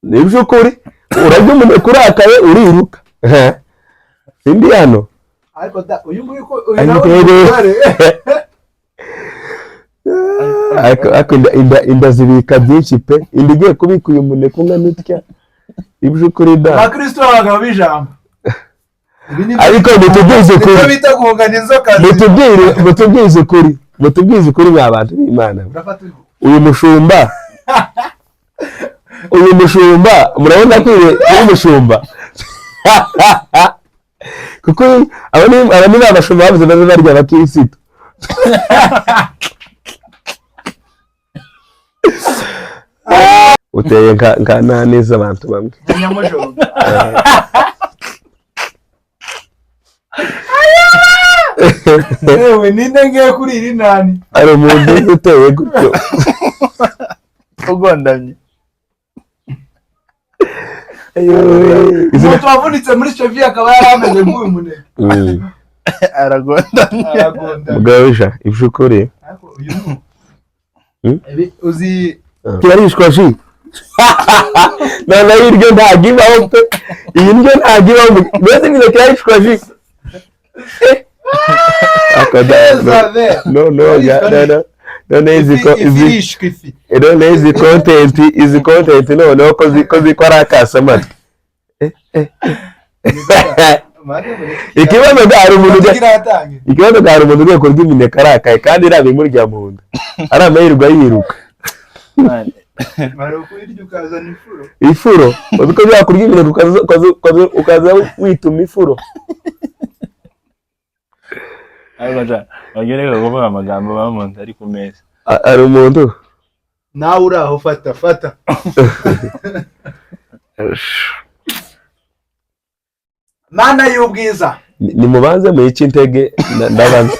Ni iby'ukuri, urarya umuneke urakaye uriruka. Sindi hano. Ariko da, uyu nguyu ko uyu Ariko nawe ni rero- umugore. Ariko inda zibika byinshi pe. Inda igiye kubika uyu muneke ungana utya, iby'ukuri da. Abakristo b'abagabo b'ijambo. Ibi ni Ariko mutubwize ukuri. Nibyo bita guhungana inzoka. Mutubwize ukuri, mutubwize ukuri, mwa bantu b'Imana. Urafata uyu. Uyu mushumba murabona ko uyu ari umushumba, kuko aba ni ba bashumba bavuze baze barya abakirisitu. Uteye nka naniza abantu bamwe. Nyamujomba. Yewe, ninde ngiye kuri iri nani? Hari umuntu uteye gutyo. Ugondamye. Izina Umuntu wavunitse muri chevi akaba yari ameze nk'uyu muneke. Aragondamye. Aragonda. Mugabisha iby'ukuri. Ariko uyu ni Hmm? Ibi uzi. Kirarishwa ji, noneho iryo ntabwo ibaho pe, iyi ndyo ntabwo ibaho, mbese nyine kirarishwa ji. Ako da- Neza be. No no ya no no none izi ko izi Ifirishwa ifi. None izi content noneho ko ziko ari akasamatwi. Ikibazo ga hari umuntu ujya Kiratange. Ikibazo ga hari umuntu ugiye kurya imineke arakaye, kandi iriya bimurya mu nda ari amahirwe yiruka. Bari ukurirya ukazana ifuro. Ifuro, uzi ko byakurya imineke ukaza wituma ifuro. Ariko ja, wajya ureka kuvuga amagambo bamunze ari ku meza. Hari umuntu Nawe uri aho, fata fata. Mana y'ubwiza. Nimubanze muyice intege, ndabanza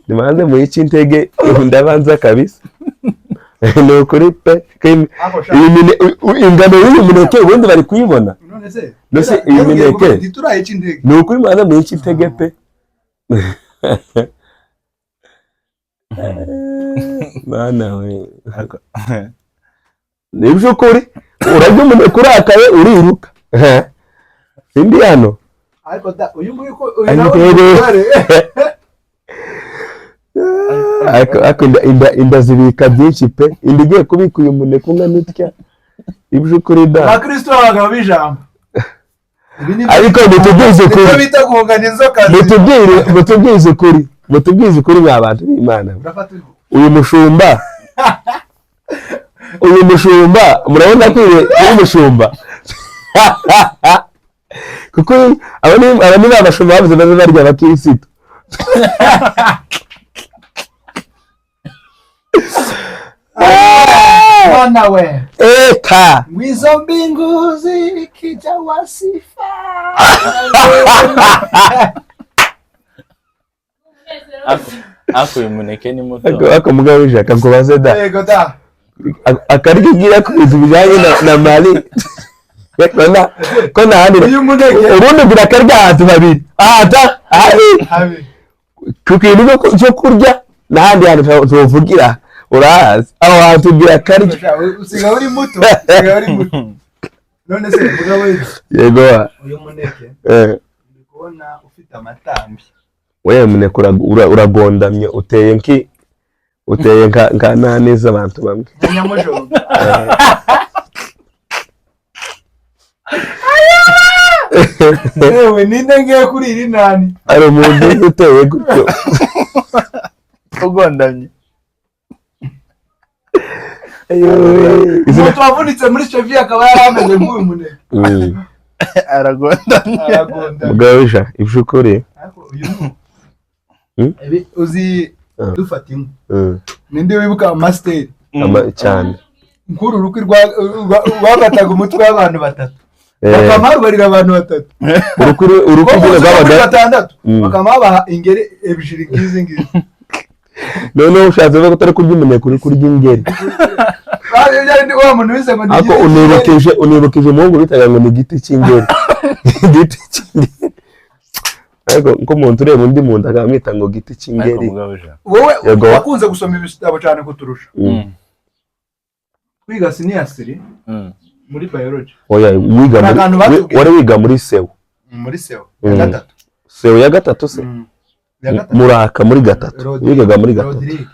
nimubanze muyice intege, ndabanza kabisa, ni ukuri pe. Ako sha. Ingano y'uyu muneke ubundi bari kuyibona. None se? None se iyi mineke? Ntiturayica intege. Ni ukuri, mubanze muyice intege pe. Mana we, ni iby'ukuri, urarya umuneke urakaye uriruka. Sindi hano. Ariko da, uyu nguyu ko uyu Ariko nawe ni rero- umugore. Ariko inda zibika byinshi pe. Inda igiye kubika uyu muneke ungana utya, iby'ukuri da. Abakristo b'abagabo b'ijambo. Ibi ni Ariko mutubwize ukuri. Nibyo bita guhungana inzoka. Mutubwize ukuri, mutubwize ukuri, mwa bantu b'Imana. Urafata uyu. Uyu mushumba murabona ko uyu ari umushumba, kuko aba ni ba bashumba bavuze baze barya abakirisitu. Mana we. Eka. Mwizo mbingu zikija wasifa. Ako uyu muneke ni muto. Ako mugabo w'ijaka nkubaze da. Yego da. Akaryo ugira ku bintu bijyanye na Mali, ko nta handi. Uyu muneke. Ubundi ugira akaryo ahantu habiri ahata ahari Habi. ku kintu cyo kurya n'ahandi hantu tuvugira urahazi, aho hantu ugira akaryo. Usigaye uri muto. Usigaye uri muto. None se mugabo we, Yego. uyu muneke ndi kubona ufite amatambi. Wewe muneke uragondamye, uteye nki uteye nka naniza abantu bamwe. Nyamujomba. Yewe, ninde ngiye kuri iri nani? Hari umuntu uteye gutyo. Ugondamye. Izina Umuntu wavunitse muri chevi akaba yari ameze nk'uyu muneke. Aragondamye. Aragonda. Mugabo w'ija iby'ukuri. Ariko uyu ni Hmm? Ibi uzi dufata inkwi. Ninde wibuka amasiteri? Cyane. Nk'uru rukwi rwafataga umutwe w'abantu batatu. Bakaba barubarira abantu batatu. Urukwi Ko nyine muri rwabaga batandatu. Bakaba babaha ingeri ebyiri nk'izi ngizi. Noneho ushatse kuvuga ko utari kurya umuneke, uri kurya ingeri. Wa muntu wize ngo ni Ariko igiti cy'ingeri. unibukije umuhungu bitaga ngo ni igiti cy'ingeri, igiti cy'ingeri, ariko nk'umuntu ureba undi muntu akamwita ngo giti Ariko cy'ingeri. mugabo ja. Wowe Yego. wakunze gusoma ibitabo cyane kuturusha. Twiga senior three muri biology. Oya, wiga Hari akantu muri batubwiye. wari wiga muri sewo. Muri seo ya gatatu. Sewo ya gatatu se? Ya gatatu. Muraka muri gatatu. Rodrigue. Wigaga muri gatatu. Rodrigue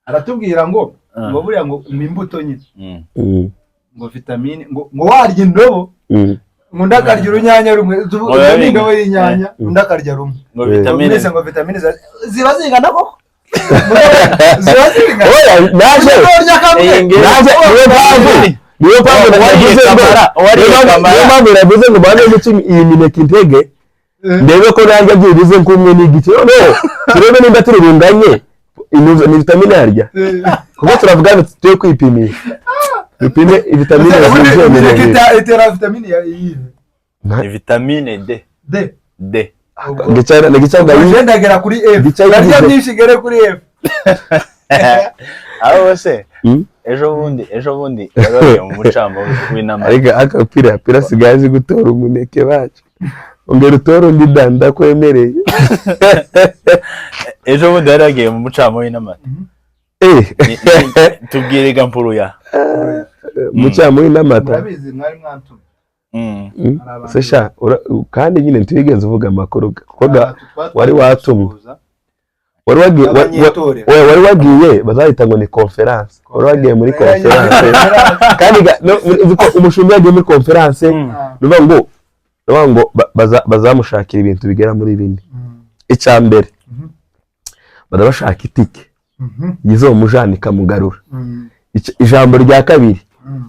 aratubwira ngo ngo buriya ngo ni imbuto nyine, ngo vitamine, ngo warya indobo, ngo undi akarya urunyanya rumwe. Ngo biba Ni indobo y'inyanya, undi akarya rumwe. Ngo vitamine Mwese ngo vitamine ziba zingana koko, ziba zingana. Oya, naje Urya kamwe. Naje, niyo mpamvu Uwariye navuze ngo kamara, uwariye kamara. Niyo mpamvu navuze ngo banze guca iyi mineke intege, ndebe ko narya byibuze nk'umwe n'igice, noneho turebe nimba turi bunganye ni vitamine yarya, kuko turavuga ngo tujye kwipimisha, dupime vitamine Ubundi zuzuye imineke 70. Itera vitamine ya iyihe? Ni vitamine D. D. D. Gica Ubwo ndagera kuri F. Gica Ndarya yigize. byinshi ngere kuri F. Aho se ejo bundi bari bagiye mu mucamo w'inama. Ariko akapira pira asigaye azi gutora umuneke bacu, ongera utore undi da, ndakwemereye. Ejo bundi bari bagiye mu mucamo w'inama. Tubwire gampuruya. Mucamo w'inamata. Murabizi, mwari mwantumye. Hari abantu- Se sha, kandi nyine ntiwigeze uvuga amakuru kuko wari watumwe. Wari wagiye Abanyetorero. Oya, wari wagiye, bazahita ngo ni conference, wari wagiye muri conference kandi no, uzi ko umushumba yagiye muri conference, ni ukuvuga ngo bazamushakira ibintu bigera muri bine. Icya mbere, bazabashaka itike izomujana ikamugarura. Ijambo rya kabiri,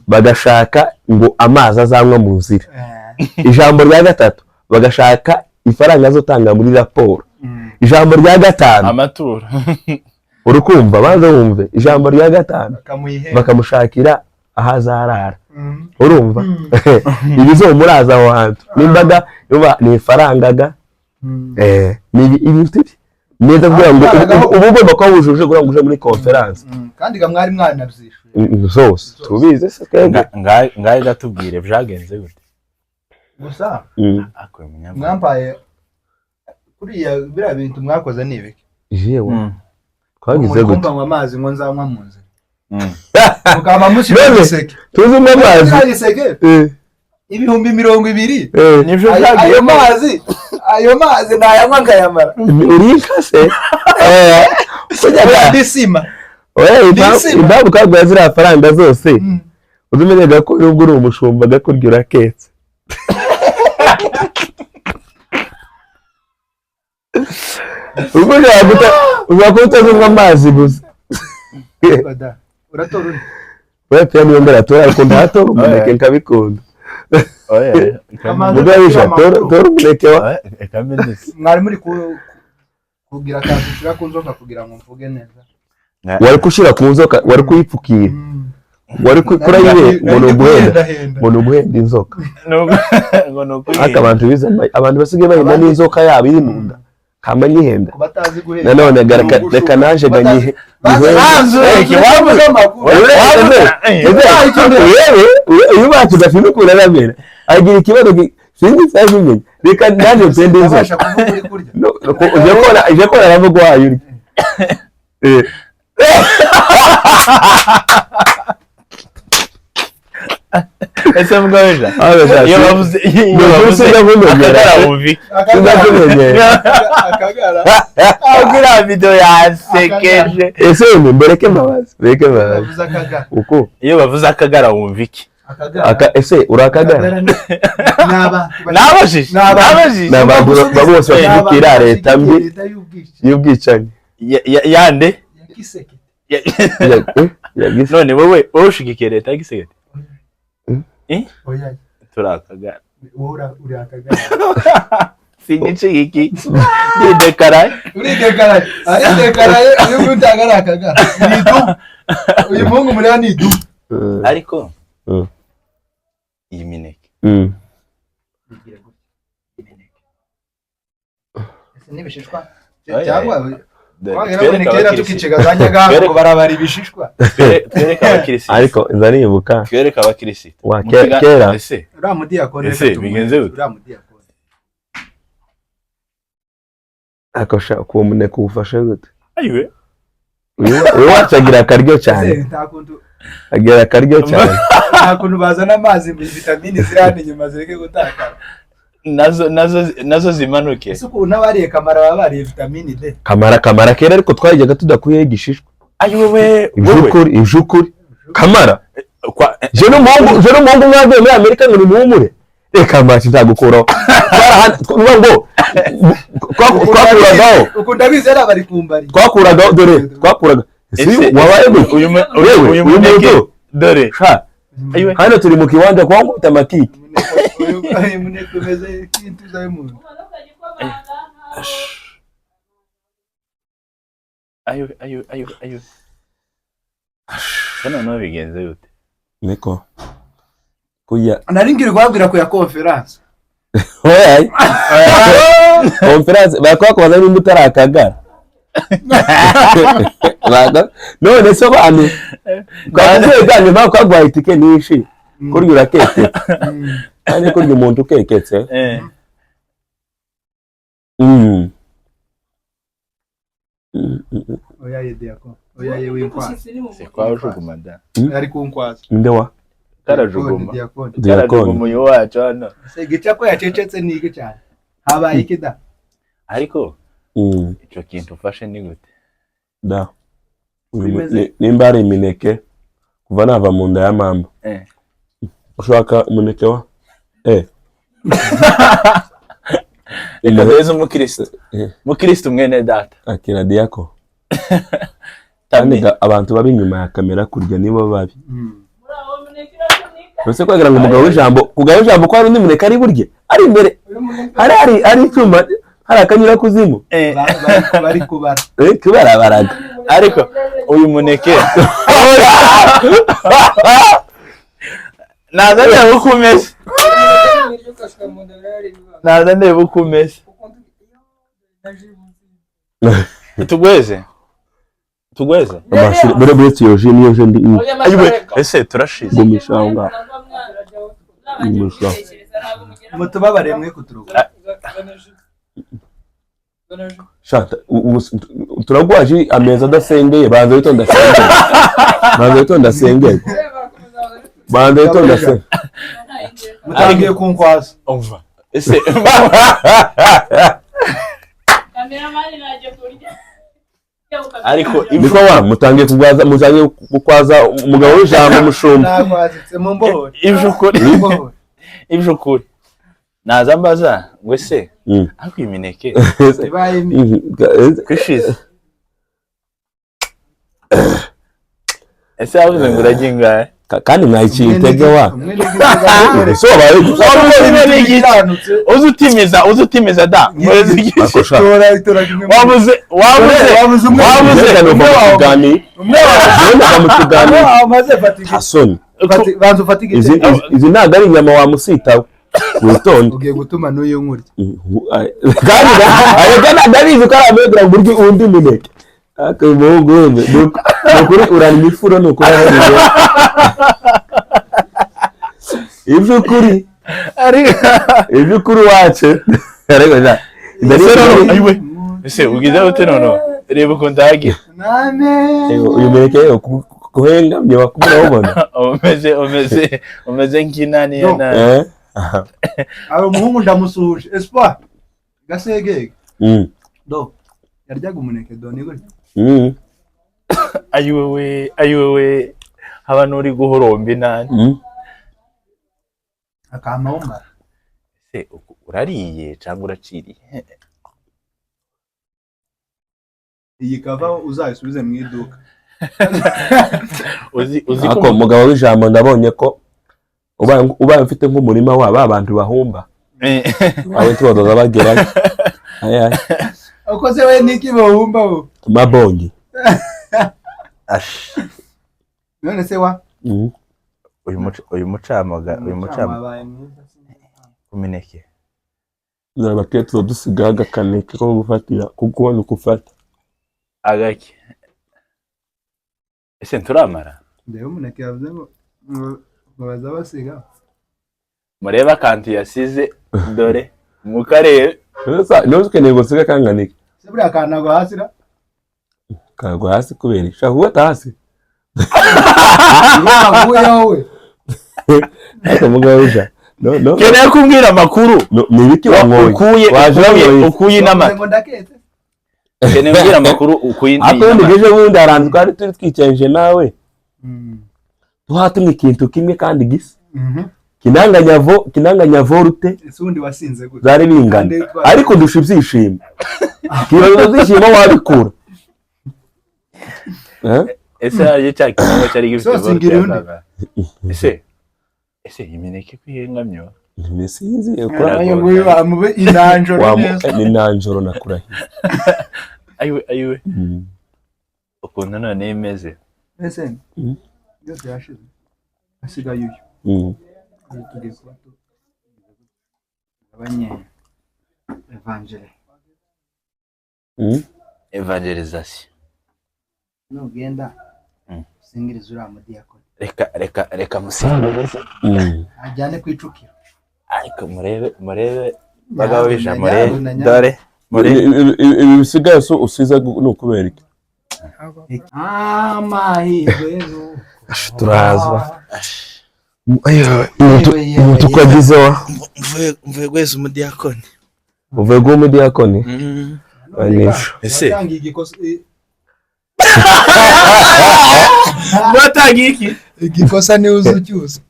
bagashaka ngo amazi azanywa mu nzira. Ijambo rya gatatu, bagashaka ifaranga azotanga muri raporo. Ijambo rya gatanu, Amaturo. Urukumva, banza wumve, ijambo rya gatanu, Bakamuha ihembe. bakamushakira aho azarara. Urumva, ibizomuraza aho hantu n'imbaga yuba ni ifaranga ga ni ibintu ibi neza kugira ngo uba ugomba kuba wujuje kugira ngo uje muri conference. Kandi ga mwari mwanabyishuye. Zose tubizi se twebwe? Ngahe gatubwire byagenze gute? Gusa Ako uyu munyarwanda. mwampaye kuriya, biriya bintu mwakoze ni ibiki? Jewe, twagize Muri gute? kumva ngo amazi ngo nzanywa mu nzira, mukaba mushyira None, igiseke. Tuzi unywa amazi. Kiriya giseke, 20,000. Nibyo Ayo byagiye. ayo mazi nayanywa nkayamara. Uri inka se? Kujya Ndi sima. Oya, Ndisima. impamvu kaguha ziriya faranga zose, uzi umenyaga ko nubwo uri umushumba gakurya uraketse. Ubwo ushobora kuba utazinywa amazi gusa. Bada, uratora undi. Oya, pia niyo mbere atora, ariko ndahatora umuneke nkabikunda. Oya. Kamanzi. Mugabisha, tora umuneke wa Oya, kamenetse. Mwari muri kugira akantu ushyira ku nzoka kugira ngo mvuge neza. Wari gushyira ku nzoka, wari kuyipfukira, wari kurayibe ngo ni uguhenda, ngo ni uguhenda inzoka. Ngo ni ukuri. Ariko abantu bize abantu basigaye bahenda n'inzoka yabo iri mu nda kama nyihenda. Ku batazi guhenda. Nanone reka naje ga nyihe. Uyu wacu gafite ukuntu aramera, agira ikibazo sinzi sinabimenya, reka nanjye mpende inzoka. Abasha kuvuga uri kurya. No, no, uje kora aravuga wayo urya. Ese mugabisha, Ah, iyo bavuze iyo Ni ukuri bavuze sindakumenyera. akagara wumva iki? Sindakumenyera. Akagara. Ahubwo iriya video yansekeje. Ese ni mbereke mbabazi, mbereke mbabazi. Bavuze akagara. Uko Iyo bavuze akagara wumva iki? Akagara. Ese uri akagara? Ni abantu Nabajije. Ni abantu- Nabajije. Ni abantu bose Ni abantu bashyigikira leta mbi bashyigikiye leta y'ubwicanyi. y'ubwicanyi. Yande. Ya Kiseke. Ya Gise. None wowe ushigikiye leta ya Gisegeti? Oya. Turi akagara. Wowe uri akagara. Sinyishigiki ndidekaraye. Uridekaraye, aridekaraye. Uyu nguyu ntabwo ari akagara, ni idubu. Uyu muhungu mureba ni idubu. Ariko iyi mineke Ese n'ibishishwa Oya, cyangwa Twereke wagira ngo kera abakirisitu. tukicega za Nyagahanga ngo barabara ibishishwa. Twereke abakirisitu. Ariko nza nibuka Twereke abakirisitu. Wa, Mu kiga- kera. Ese Uriya mudiyakoni, Ese, reka tumuhe. bigenze gute? Uriya mudiyakoni. Akosha uwo muneke uwufashe gute? Ayiwe. Uyu wacu agira akaryo cyane. Ese nta kuntu Agira akaryo cyane. Nta kuntu bazana amazi ngo vitamini ziri hano inyuma zireke gutakara. Nazo zimanuke. Ese ukuntu abariye kamara baba bariye vitamini D? Kamara kera, ariko twajyaga tudakuyeho igishishwa. Ayi wewe, wewe. Iby'ukuri kamara. Je n'umuhungu mwavuye muri Amerika ngo nimuhumure, reka mbashe nzagukuraho. Ngo twakuragaho. Ukunda abizera bari kumbari. Twakuragaho, dore twakuraga. Ese wabaye gute? Uyu Wewe, uyu uyu muneke muntu. Dore. Sha, Ayiwe. hano turi mu kiwanja kwa nkubita amatike. Uyu muneke umeze nk'intuza y'umuntu. Ayiwe, ayiwe, ayiwe, ayiwe. Se noneho bigenze gute? Niko kujya. Nari ngiri kubabwira ku ya conference. Oya, conference bakwakubaza nimba utarakagara. None se abantu twakubwiye nyuma kwaguhaye itike nyinshi, kurya urakeketse, kandi kurya umuntu ukeketse. Oya ye diako, oya ye winkwaza. Se kwa ujuguma da. Ari kunkwaza. Nde wa? Karajuguma. Diakoni. Karajuguma uyu wacu hano. Se gica ko yacecetse ni iki cyane? Habaye iki da? Ariko ico kintu ufashe ni gute? Da. Nimba ari imineke kuva nava mu nda ya mama. Ushaka umuneke wa? Reka duheze umukristo. Mukristo mwene data. Akira diako. Kandi abantu babi inyuma ya kamera kurya nibo babi. Ese kwagira ngo umugabo w'ijambo, kugaba ijambo ko hari undi muneke ari burye, ari imbere. Hari icyuma, hari akanyura kuzimu. Bari kubara. Kubarabaraga. Ariko uyu muneke naza ndeba uko umeze. Naza ndeba uko umeze. Tugweze. Tugweze. Bure bure tiyoje niyo je ndi. Ayiwe, ese turashize. Gumisha aho ngaho. Gumisha. Mutubabare mwe kuturuka. Shata, turagwaje ameza adasengeye, banza witonda sengeye. Banza witonda sengeye. Banza witonda sengeye. Mutangiye kunkwaza. Umva. Ese ariko niko wa mutangiye kugwaza, mutangiye gukwaza umugabo w'ijambo mushumba. Nakwazitse mu mbohore. Iby'ukuri. Naza mbaza ngo ese ariko imineke ibaye mi kwishize. Ese yavuze ngo urajya ingahe? Kandi mwayiciye intege wa. So baye uzi utimiza da. Wabuze banza ufate igiti. Izi ntabwo ari inyama wamusitaho. Witonde. Ugiye gutuma n'uyu nkurya. Kandi ayo ndabizi ko ari amegra ngo urye undi muneke. Ariko umuhungu wembe nukuri urarima ifuro nukuri aho iby'ukuri. Iby'ukuri wacu. Ariko ja. Ayiwe. Ese ugize ute noneho? Reba ukuntu ndahagira. Uyu muneke kuhengamye wakubura ubona. Umeze nk'inani ya nani. Abo umuhungu ndamusuhuje. Espoir. Gasegege. Do. Yaryaga umuneke do ni gutya. Ayiwewe, ayiwewe. Haba nuri guhoromba inani. Akama umara. Ese urariye cyangwa uraciriye? Iyi kava uzayisubize mu iduka. Uzi ko umugabo w'ijambo ndabonye ko ubaye mfite nk'umurima waba abantu bahumba. Abo tubadoza bagerayo. Aya. Ukoze we niki bahumba bo? Mabongi. Ash. None se wa? Uyu mucamaga, uyu mucama kumineke. Nabakeye tudusiga agakaneke ko gufatira kuko ubona uko ufata. Agake. Ese nturamara? Ndeba umuneke yavuze ngo baza basiga. Mureba akantu yasize dore mukarebe. Nose ukeneye gusiga kanganike. Se buriya akantu agwa hasi ra? Kagwa hasi kubera iki? Ushaka gufata hasi? Waguyeho we. Ariko mugabo uja no no. Keneye kumbwira amakuru. No, ni ibiki wanyoye? Ukuye. Waje Ukuye. wanyoye. Ukuye inama. Ngo ndaketse. Keneye kumbwira amakuru ukuye Ariko inama. ubundi ejo bundi haranze twari turi twicaye nawe, tuhatumye ikintu kimwe kandi gisa kinanganya vorute. Ese ubundi wasinze gute? Zari bingana. Kandi Ariko dusha ibyishimo, kibazo ibyishimo wabikura. Eh? Ese haje cya kinyobwa cyari gifite So, volte singira undi. yazaga? Ese imineke kwihengamyo? Ntibisinzi kuri Uyu nguyu bamube inanjoro neza. Ni nanjoro nakurahiye. Ayiwe, ayiwe, ukuntu none imeze. Ese byose yashize, hasigaye uyu. Uyu tugiye kuba tugabanye evangele. Evangelization. Nugenda usingirize uriya mudiyakoni. Reka, reka, reka musingirize. Ajyane ku icukiro. Ariko murebe, murebe bagabo bija, Nyabuna, murebe. nyabuna, nyabuna. Dore murebe. Ibi bisigaye so usize ni ukubera iki? Amahirwe nuko Turaza umuntu uko agize wa Mvuye guheza umudiyakoni. Uvuye guha umudiyakoni Anisha. Ese Watangiye igikosa watangiye iki? Igikosa niwe uzi ucyusa.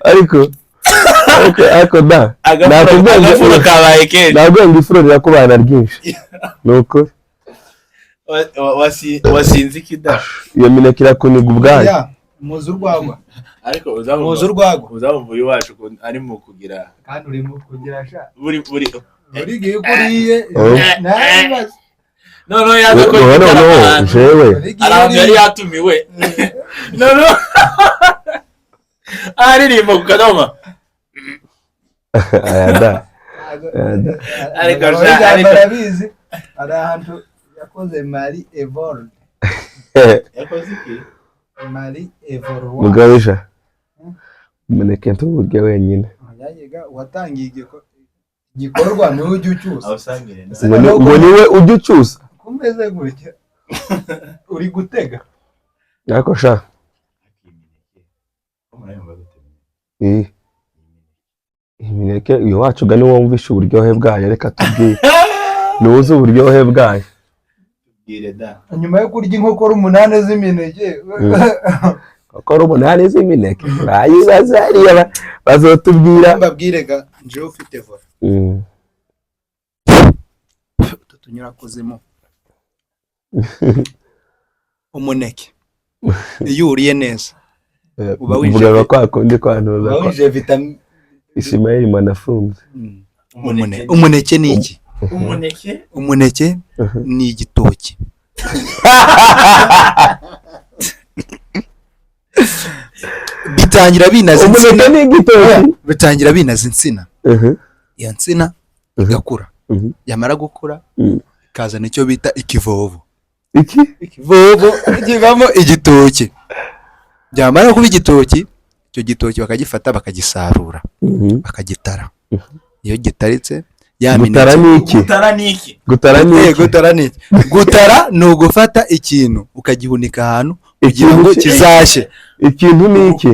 Ariko da nakubwiye ngo- Agafuro kabaye kenshi. Ntabwo ngo ifuro rirakubana ryinshi, ni ukuri. Wasinze iki da? Iyo mineke irakuniga ubwayo. Ya, muzi urwagwa. Ariko Muzi uzamumva urwagwa. Uzamumva uyu wacu ukuntu ari mu kugira Kandi urimo kugira sha buri buri gihe uko uriye Oh. ntabibazo. Noneho yaza ko Noneho noneho jewe Buri gihe hari ahantu yari uriye. yatumiwe, noneho aririmba ku kadoma. Aya da, aya da. Ariko Abagabo sha, b'ijambo ariko- arabizi, hari ahantu yakoze Marie Evolve. Yakoze iki? Marie Evolve. Mugabisha, umuneke ntuwurye wenyine. Yajyaga watangiye igikorwa niwe ujya ucyusa. Awusangire. Ngo niwe ujya ucyusa. Kumeze gutya uri gutega. Ariko sha, iyi imineke uyu wacu ga niwo wumvishe uburyohe bwayo, reka tubwire, niwe uzi uburyohe bwayo. Bwire da. Nyuma yo kurya inkokora 8 z'imineke. Bakora 8 z'imineke bayibaza hariya bazotubwira. Mbabwire ga njewe ufite vola utu tunyurakozemo umuneke, iyo uriye neza uba winjije- Vuga kwa kundi kwantuza uba kwa winjije vitamine. Ismail Mwanafunzi. Umuneke ni iki? Umuneke. Umuneke ni igitoki. Bitangira binaza Umuneke insina. ni igitoki. Bitangira binaza insina. Iyo nsina igakura, yamara gukura ikazana icyo bita ikivovo. Iki? Ikivovo kivamo igitoki, byamara kuba igitoki, icyo gitoki bakagifata bakagisarura, bakagitara. Iyo gitaritse ya Gutara mineke ni iki? Gutara ni iki? Gutara ni Eh, iki? gutara ni iki? Gutara ni ugufata ikintu ukagihunika ahantu kugira ngo Ikintu kizashye. Ikintu ni iki?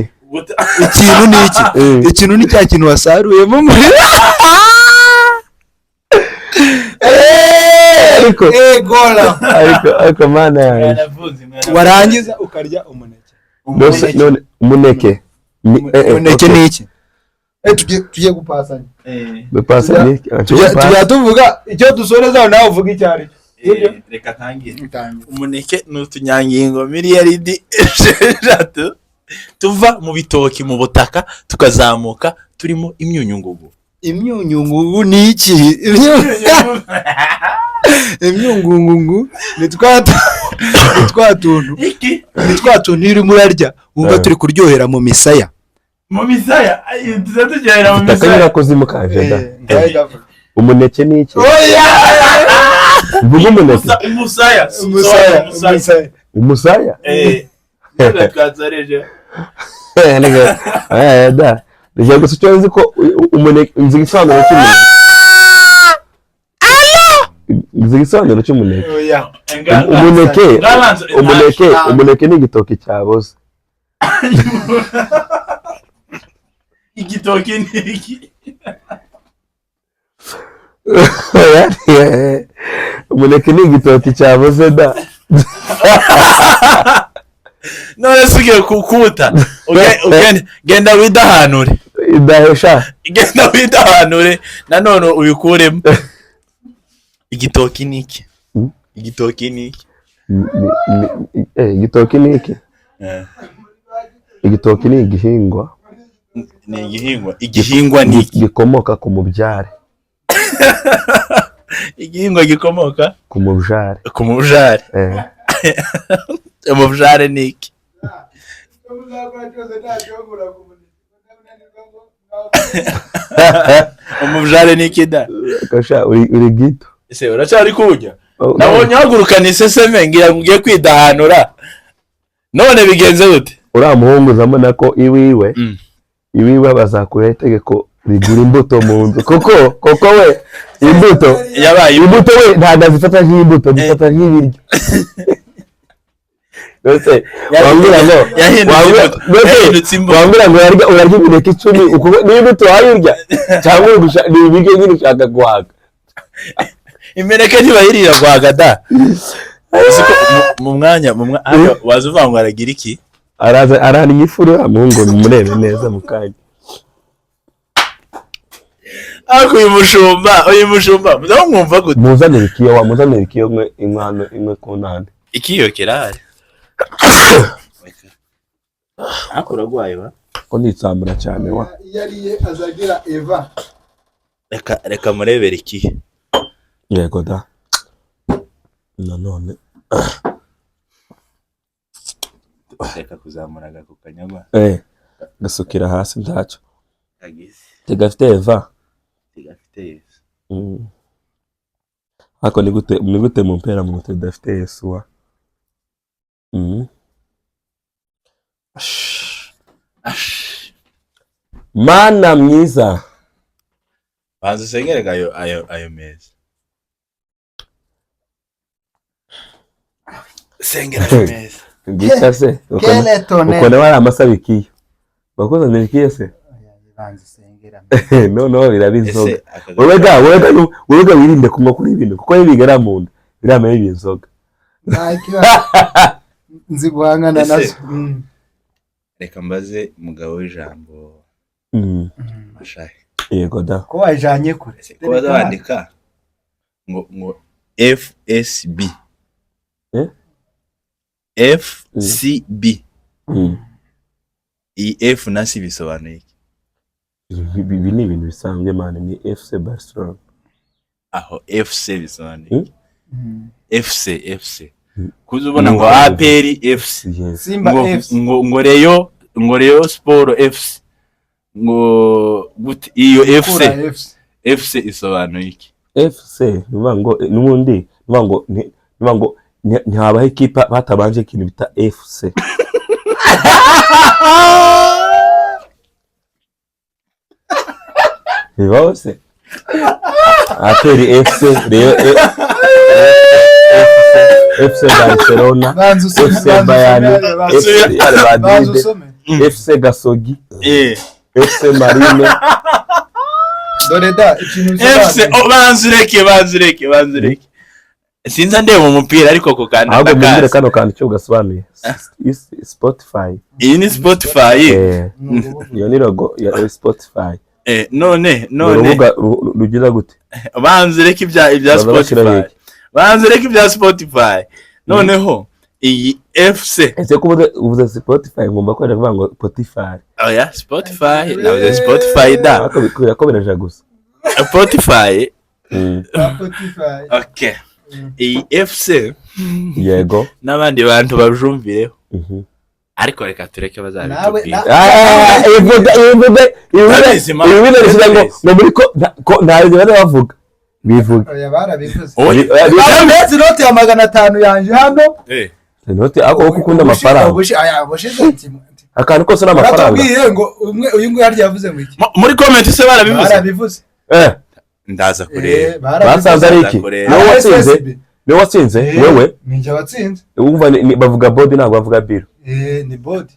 Ikintu ni iki? Ikintu ni cya kintu wasaruyemo muri Ariko Egola. ariko mana yanjye. Mwanafunzi, mwanafunzi. Warangiza ukarya umuneke. Nose none umuneke ni Umuneke okay. ni iki? Tugiye gupasanya. Bipasa ni iki? Tujya tuvuga icyo dusoreza, nawe uvuga icyo ari cyo. Reka ntangire. Umuneke ni utunyangingo miliyaridi 6 tuva mu bitoki mu butaka tukazamuka turimo imyunyungugu. Imyunyungugu ni iki? Imyungungungu ni twa tuntu, Iki? ni twa tuntu iyo urimo urarya wumva turi kuryohera mu misaya. Mu misaya, tuza tugera mu Mfite misaya. akanyurakuzimu kaje da. Umuneke ni iki? Mvuga umuneke. Umusaya. Umusaya, umusaya. Umusaya. Ntabwo twatsoreje. Aya da. Ndashaka gusa icyo nzi ko umuneke, nzi igisobanuro cy'umuneke. Nzi igisobanuro cy'umuneke. Oya. Umuneke, umuneke, umuneke ni igitoki cyaboze. Igitoki ni iki? Umuneke ni igitoki cyaboze da. None se ugiye kukuta? Genda widahanure. Idahesha. Genda widahanure nanone ubikuremo. Igitoki ni iki? Igitoki ni iki? Igitoki ni iki? Igitoki ni igihingwa. Ni igihingwa. Igihingwa ni iki? Gikomoka ku mubyare. Igihingwa gikomoka ku mubyare. Ku mubyare. Umubyare ni iki? Umubyare ni iki da? Kasha uri gito. Ese uracyari kujya? Nabonye uhagurukana iseseme ngira ngo ugiye kwidahanura. None bigenze gute? Uriya muhungu uzamubona ko iwiwe iwiwe bazakuraho itegeko rigura imbuto mu nzu, kuko we imbuto yabaye imbuto we ntabwo azifata nk'imbuto, azifata nk'ibiryo. Mbese wambwira ngo wambwira ngo urarya imineke 10 n'imbuto wayirya cyangwa ni ibiryo nyine ushaka guhaga. Imineke ntibayirira guhaga da. Mu mwanya waza uvuga ngo aragira iki? Araza ararya ifuru, muhungu murebe neza mu kanya. Ariko uyu mushumba muzamwumva gute? Muzanire ikiyo, wa muzanire ikiyo mwe inkwano imwe ku ntande. Ikiyo kirahari. Ariko uragwaye ba? Ko nditsambura cyane wa. Iyo ariye azagira Eva. Reka murebere ikiyo. Yego da. Nanone reka kuzamuraga ku kanyagwa. Gasukira hasi ntacyo. Tegafite Eva. Tegafite Yesu. Ako ni gute mu mpera mu tegafite Yesu wa. Mana mwiza. Banza usengerega ayo meza. Sengera ayo meza. Ngica se uko nawe amasaba ikiyo. Bakuzanira ikiyo se? Banza sengera. No birabizoga. Wowe wirinde kunywa kuri ibintu kuko bigara mu nda birameye ibinzoga. Nzi guhangana nazo. Reka mbaze mugabo w'ijambo. Mashahi. Yego da. Ko wajanye kure. Ko bazandika ngo FSB. FCB. Iyi F na C bisobanuye iki? Ibi ni ibintu bisanzwe man, ni FC Barcelona. Aho FC bisobanuye iki? FC. Kuza ubona ngo APR FC, Simba FC, ngo Rayon, ngo Rayon Sport FC, ngo gute iyo FC? FC isobanuye iki? FC nuvuga ngo nubundi nuvuga ngo ntihabaho ikipa batabanje ikintu bita FC. Bibaho se? APR FC, Rayon FC Barcelona, FC Bayern, FC Real Madrid, FC Gasogi, FC Marine. Dore da ikintu FC banzureke. Sinza ndeba umupira ariko ko kanda. Ahubwo mumbwire kano kantu cyo gasobanuye. Spotify. Iyi ni Spotify. Iyo ni logo ya Spotify. None urubuga rugira gute? Banzureke ibya Spotify. Banzureke ibya Spotify. Noneho iyi FC. Ese ko uvuze Spotify ngomba ko ndavuga ngo Spotify. Oya Spotify, navuze Spotify da. Kubera ko biraja gusa. Spotify. Spotify. Okay. Iyi FC yego n'abandi bantu bajumvireho. Ariko reka tureke bazabitubwira. Ivuga muri ko ntabwo bavuga. Bivuga. Oya barabivuze. Oya inoti ya 500 yanje hano. Inoti ako ukunda amafaranga. Akantu kose n'amafaranga. Baratubwiye ngo umwe uyu nguyu harya yavuze ngo iki? Muri comment se barabivuze. Barabivuze. Ndaza kureba. Basanze ari iki? Kureba. Niwe watsinze? RSSB. Niwe watsinze? Wewe? Ni njye watsinze. Wumva bavuga body, ntabwo bavuga biro. Ni board.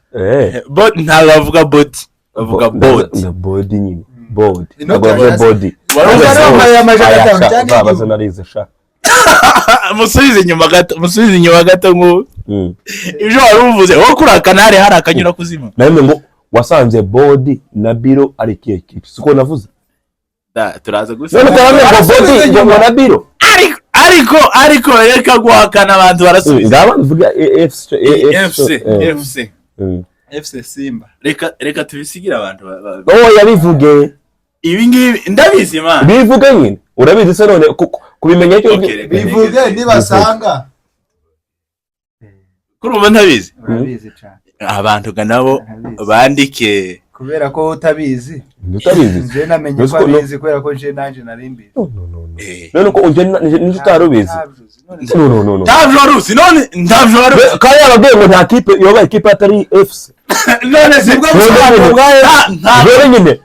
Bo ntabwo bavuga body, bavuga board. Na body nyine, board. Inoti Ntabwo bavuga hasi. body. Wari Bavuga wambaye board. amajana Aya, atanu sha, cyangwa uzabaze igihumbi. narize sha. Musubize inyuma gato, musubize inyuma gato ngo ibyo wari uvuze wowe kuri akanari hari akanyura kuzima. Namwe ngo wasanze board na biro ari ikihe kipe, siko navuze? Turaza None gusa ukaba ngo body ngo na biro. Ariko reka guhakana, abantu barasubiza. Ngaba mvuga FC. FC, FC. FC Simba. Reka tubisigire abantu Oh, yabivuge. Ibi ngibi ndabizi, man. Bivuge nyine, urabizi se none kubimenya cyo? Okay, reka Bivuge nigeze. nibasanga. Kuri ubu ntabizi. Urabizi cyane. Abantu ga nabo Urabizi. bandike. Kubera ko utabizi. Utabizi. Nje namenye Uzi ko ko abizi kubera ko nje nanje nari mbizi. No, no, no, no. None ko uje n'icyo utari ubizi? Ntabyo uzi. None se- No, no, no, no. Ntabyo wari uzi none, ntabyo wari uzi. Kandi yababwiye ngo nta kipe yoba ikipe atari FC. None se Nibwo None busobanuro nyine. bwa Rero nyine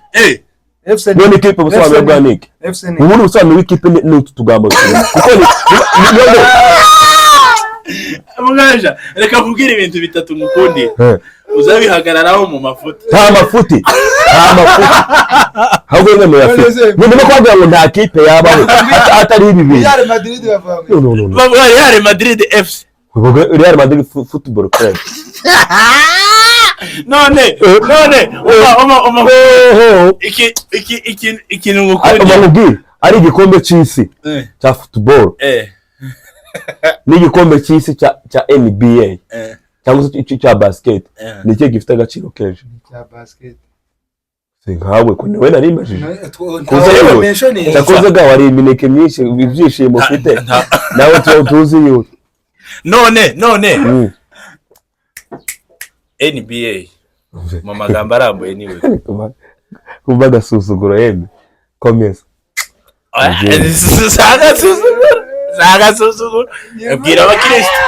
FC ni none ikipe, ubusobanuro bwa niki? FC ni Ubundi busobanuro bw'ikipe ni utu tugambo tubiri kuko ni Mwaja, reka kubwira ibintu bitatu ngukundiye uzabihagararaho mu mafuti. Nta mafuti, nta mafuti, ahubwo nyine muyafite. None se- Nyine no kubabwira ngo nta kipe yabaho atari ibi bintu. Real Madrid bavuga ngo No, no, no, no. Bavuga Real Madrid FC. Bavuga Real Madrid Football Club. None uma Oho. iki ikintu Ariko ngukundiye. bamubwire ari igikombe cy'isi cya football n'igikombe cy'isi cya NBA cyangwa se cya basket, ni ikihe gifite agaciro kenshi? Cya basket. Si nkawe ko niwe nari mbajije. Kuza Ntawe yewe. mentioning. Cyakoze ga wari imineke myinshi, ibyishimo ufite nawe tuba tuzi yuko None NBA mu magambo arambuye niwe? Kumva agasuzuguro yemwe, komeza. Si agasuzuguro, si agasuzuguro. Bwira abakirisitu.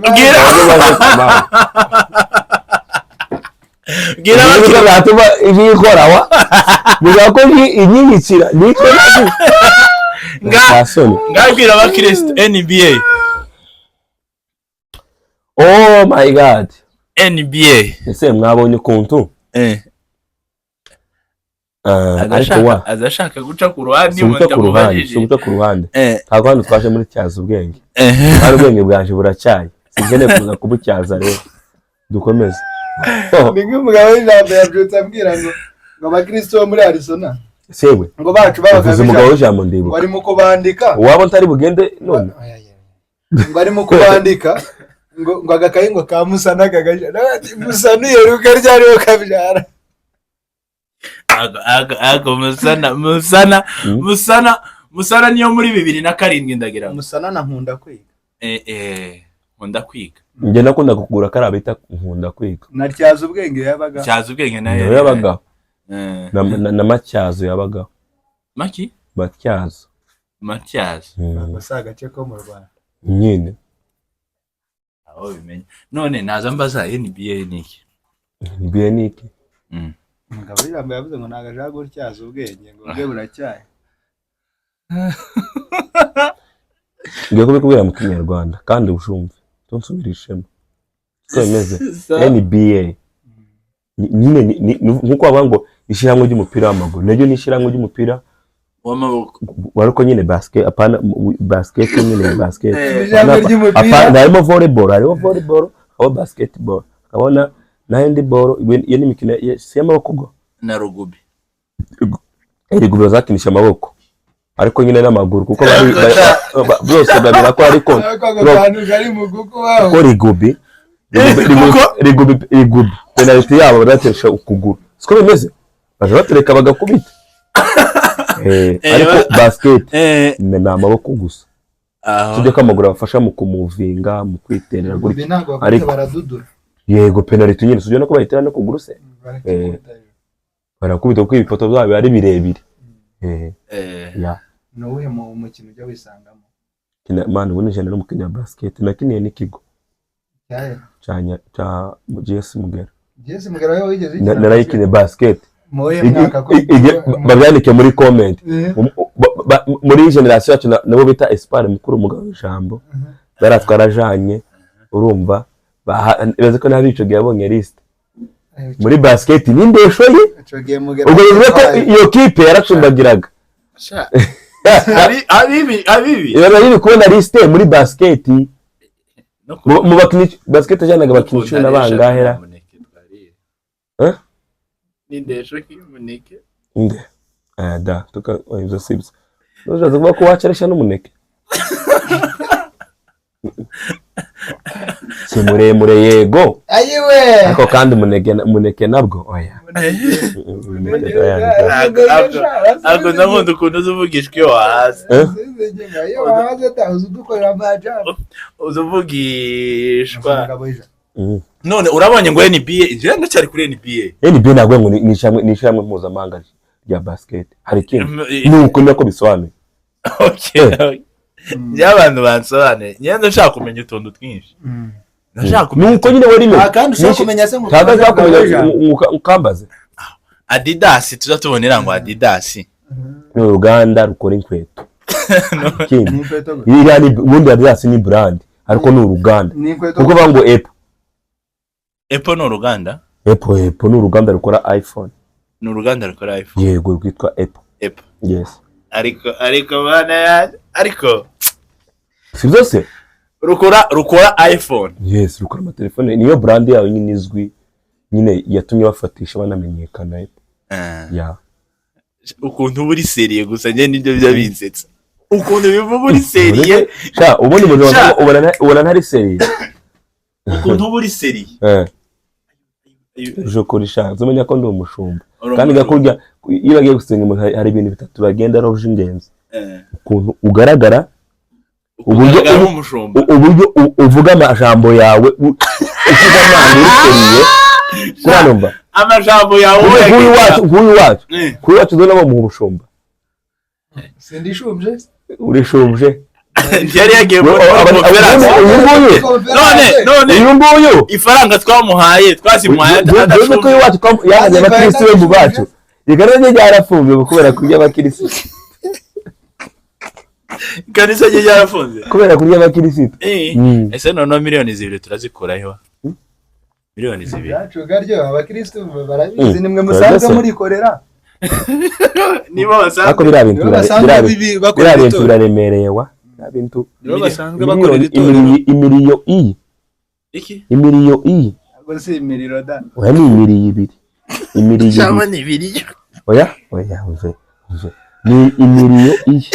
Bwira Ibyo abakirisitu. byatuma ibikora wa bivuga ko inyigikira nicyo. Nga Soni. Ngabwira abakirisitu NBA. Oh my God. NBA. Ese mwabonye ukuntu ariko wa Azashaka guca ku ruhande. Si uguca ku ruhande, si uguca ku ruhande. Ntabwo hano twaje muri cyaza ubwenge, kandi ubwenge bwanje buracyaye, sinkeneye kuza kubutyaza. Rero dukomeze. Ni nk'umugabo w'ijambo yabyutse ambwira ngo abakristo bo muri Arizona Sewe. ngo bacu babaga Uvuze umugabo w'ijambo, ndibuka. ngo arimo kubandika. Uwaba ntari bugende none. Ngo arimo kubandika ngo agakayi ngo ka Musana kagaja. Musana uyeruka ryariho kabyara. Ako Musana, Musana, Musana, Musana niyo muri 2007 ndagira ngo. Musana na Nkunda Kwiga. Nkunda Kwiga. Njye nakundaga kugura kariya bita Nkunda Kwiga. Na Tyaza Ubwenge yabaga. Cyaza Ubwenge nayo. Nayo yabagaho. Na Matyazo yabagaho. Maki. Matyazo. Matyazo. Ako si agace ko mu Rwanda. Nyine. Aho bimenya none naza mbaza NBA ni iki? NBA ni iki? Umugabo w'ijambo yavuze ngo ntabwo ashaka gutyaza ubwenge, ngo bwe buracyaye. Ngiye kubikubwira mu Kinyarwanda kandi ushumve, tunsubirishemo siko bimeze. NBA nyine nkuko bavuga ngo ishyirahamwe ry'umupira w'amaguru, naryo ni ishyirahamwe ry'umupira w'amaboko. Ariko nyine basket, apana basket nyine, basket. Ijambo ry'umupira. Apana, harimo volleyball, harimo volleyball, hakaba basketball, hakaba na handball. Iyo ni imikino si y'amaboko go. Na rugby. Rugby bazakinisha amaboko ariko nyine n'amaguru kuko byose babirakora ariko Ako kantu kari mu kuko waho. Kuko rugby rugby penalty yabo baratesha ukuguru, siko bimeze? Baje batereka bagakubita. Ariko basket ni amaboko gusa. Aho. Tujye ko amaguru abafasha mu kumuvinga, mu kwiterera Rugby gutya. ntabwo bakubita, baradudura. Yego, penalty nyine sibyo no ko bayitera no kuguru se? Barakikubita. Barakubita kuko ibipoto byabo biba ari birebire. Ya. Ni uwuhe mukino ujya wisangamo? Man, ubu ni jana n'umukinnyi wa basket nakiniye n'ikigo Cyahe? cya GS Mugera. Jesse Mugera we wigeze ukina Narayikiniye basket. Muhe mwaka ko Babyandike muri comment. Muri generation yacu nabo bita Espoir mukuru umugabo w'ijambo baratwarajanye, urumva baze ko ntabico yabonye liste muri basket n'indesho ye. Ico gihe mugera Ubwo bivuze ko iyo kipe yaracumbagiraga. Sha. Abibi abibi. Iba riri kubona liste muri basket No ku- mu bakinyi basket yajyanaga abakinyi cumi na bangahera. Umuneke twariye. Eh? N'indesho y'umuneke. Nde aya da tuka oya, ibyo sibyo, ntuzaze kuvuga ko wacarisha n'umuneke si muremure yego. Ayiwe. Ariko kandi umuneke nabwo oya. Umuneke, oya. Ntabwo ndakunda ukuntu uza uvugishwa iyo wahaze. Eh? Iyo wahaze uzi udukorera amajambo. Uza uvugishwa. None urabonye ngo NBA, njyewe ndacyari kuri NBA. NBA ntabwo ngo ni ishyirahamwe mpuzamahanga rya basket, hari ikindi ni uko nako bisobanuye. Okay. Njyewe abantu bansobanuye, njyewe ndashaka kumenya utuntu twinshi, ndashaka kumenya. Ni uko nyine wari Ah, kandi ushaka kumenya se ngo ntabwo ushaka kumenya ukambaze. Adidas tuza tubonera ngo Adidas Ni uruganda rukora inkweto. Ikindi Ni inkweto gusa. iriya ni ubundi Adidas ni brand, ariko ni uruganda. Ni inkweto. Kuko bavuga ngo Apple. Apple ni uruganda. Apple ni uruganda rukora iPhone. Ni uruganda rukora iPhone. Yego, rwitwa Apple. Apple. Yes. Ariko bana yanjye, ariko Si byose. Rukora iPhone. Yes, rukora amatelefone, niyo brand yayo nyine izwi nyine yatumye bafatisha banamenyekana Apple. Ya. Ukuntu uba uri sérieux gusa, njye nibyo bijya binsetsa ukuntu bivuga uri sérieux. Sha, ubundi mu Sha. buzima ubona ntari sérieux. Ukuntu uba uri sérieux. Uje kuri sha uzamenya ko ndi umushumba Uri kandi umushumba. Gakurya iyo bagiye gusenga umuntu hari ibintu bitatu bagenda ari by'ingenzi: ukuntu ugaragara, uburyo ugaragara nk'umushumba, uburyo uvuga amajambo yawe uvuga amanga uri sérieux, kurumva amajambo yawe. Nk'uyu wacu, nk'uyu wacu, nk'uyu wacu dore bamuha ubushumba. Sindishumbye. Urishumbye. Yari yagiye muri conference. Uyu nguyu. None Uyu nguyu. Ifaranga twamuhaye twazimuhaye Dore ko uyu wacu yazanye abakirisitu be mu bacu, igare rye ryarafunzwe kubera kurya abakirisitu. Ikanisa rye ryarafunze. Kubera kurya abakirisitu. Ese noneho 2 miliyoni turazikuraho? 2 miliyoni. Byacu garyo abakristo barabizi, nimwe Mm. musanzwe Byose. murikorera. Nibo basanzwe Ariko biriya bintu Nibo basanzwe bakora biriya bintu itorero. biraremereye wa, biriya bintu. Nibo basanzwe bakorera Miliyoni itorero. imiriyo iyi. Iki? Imiriyo iyi. Ntabwo si imiriro da. Oya, ni imiriyo ibiri, imiriyo Cyangwa ibiri. ni ibiriyo? Oya oya, umve umve, ni imiriyo iyi.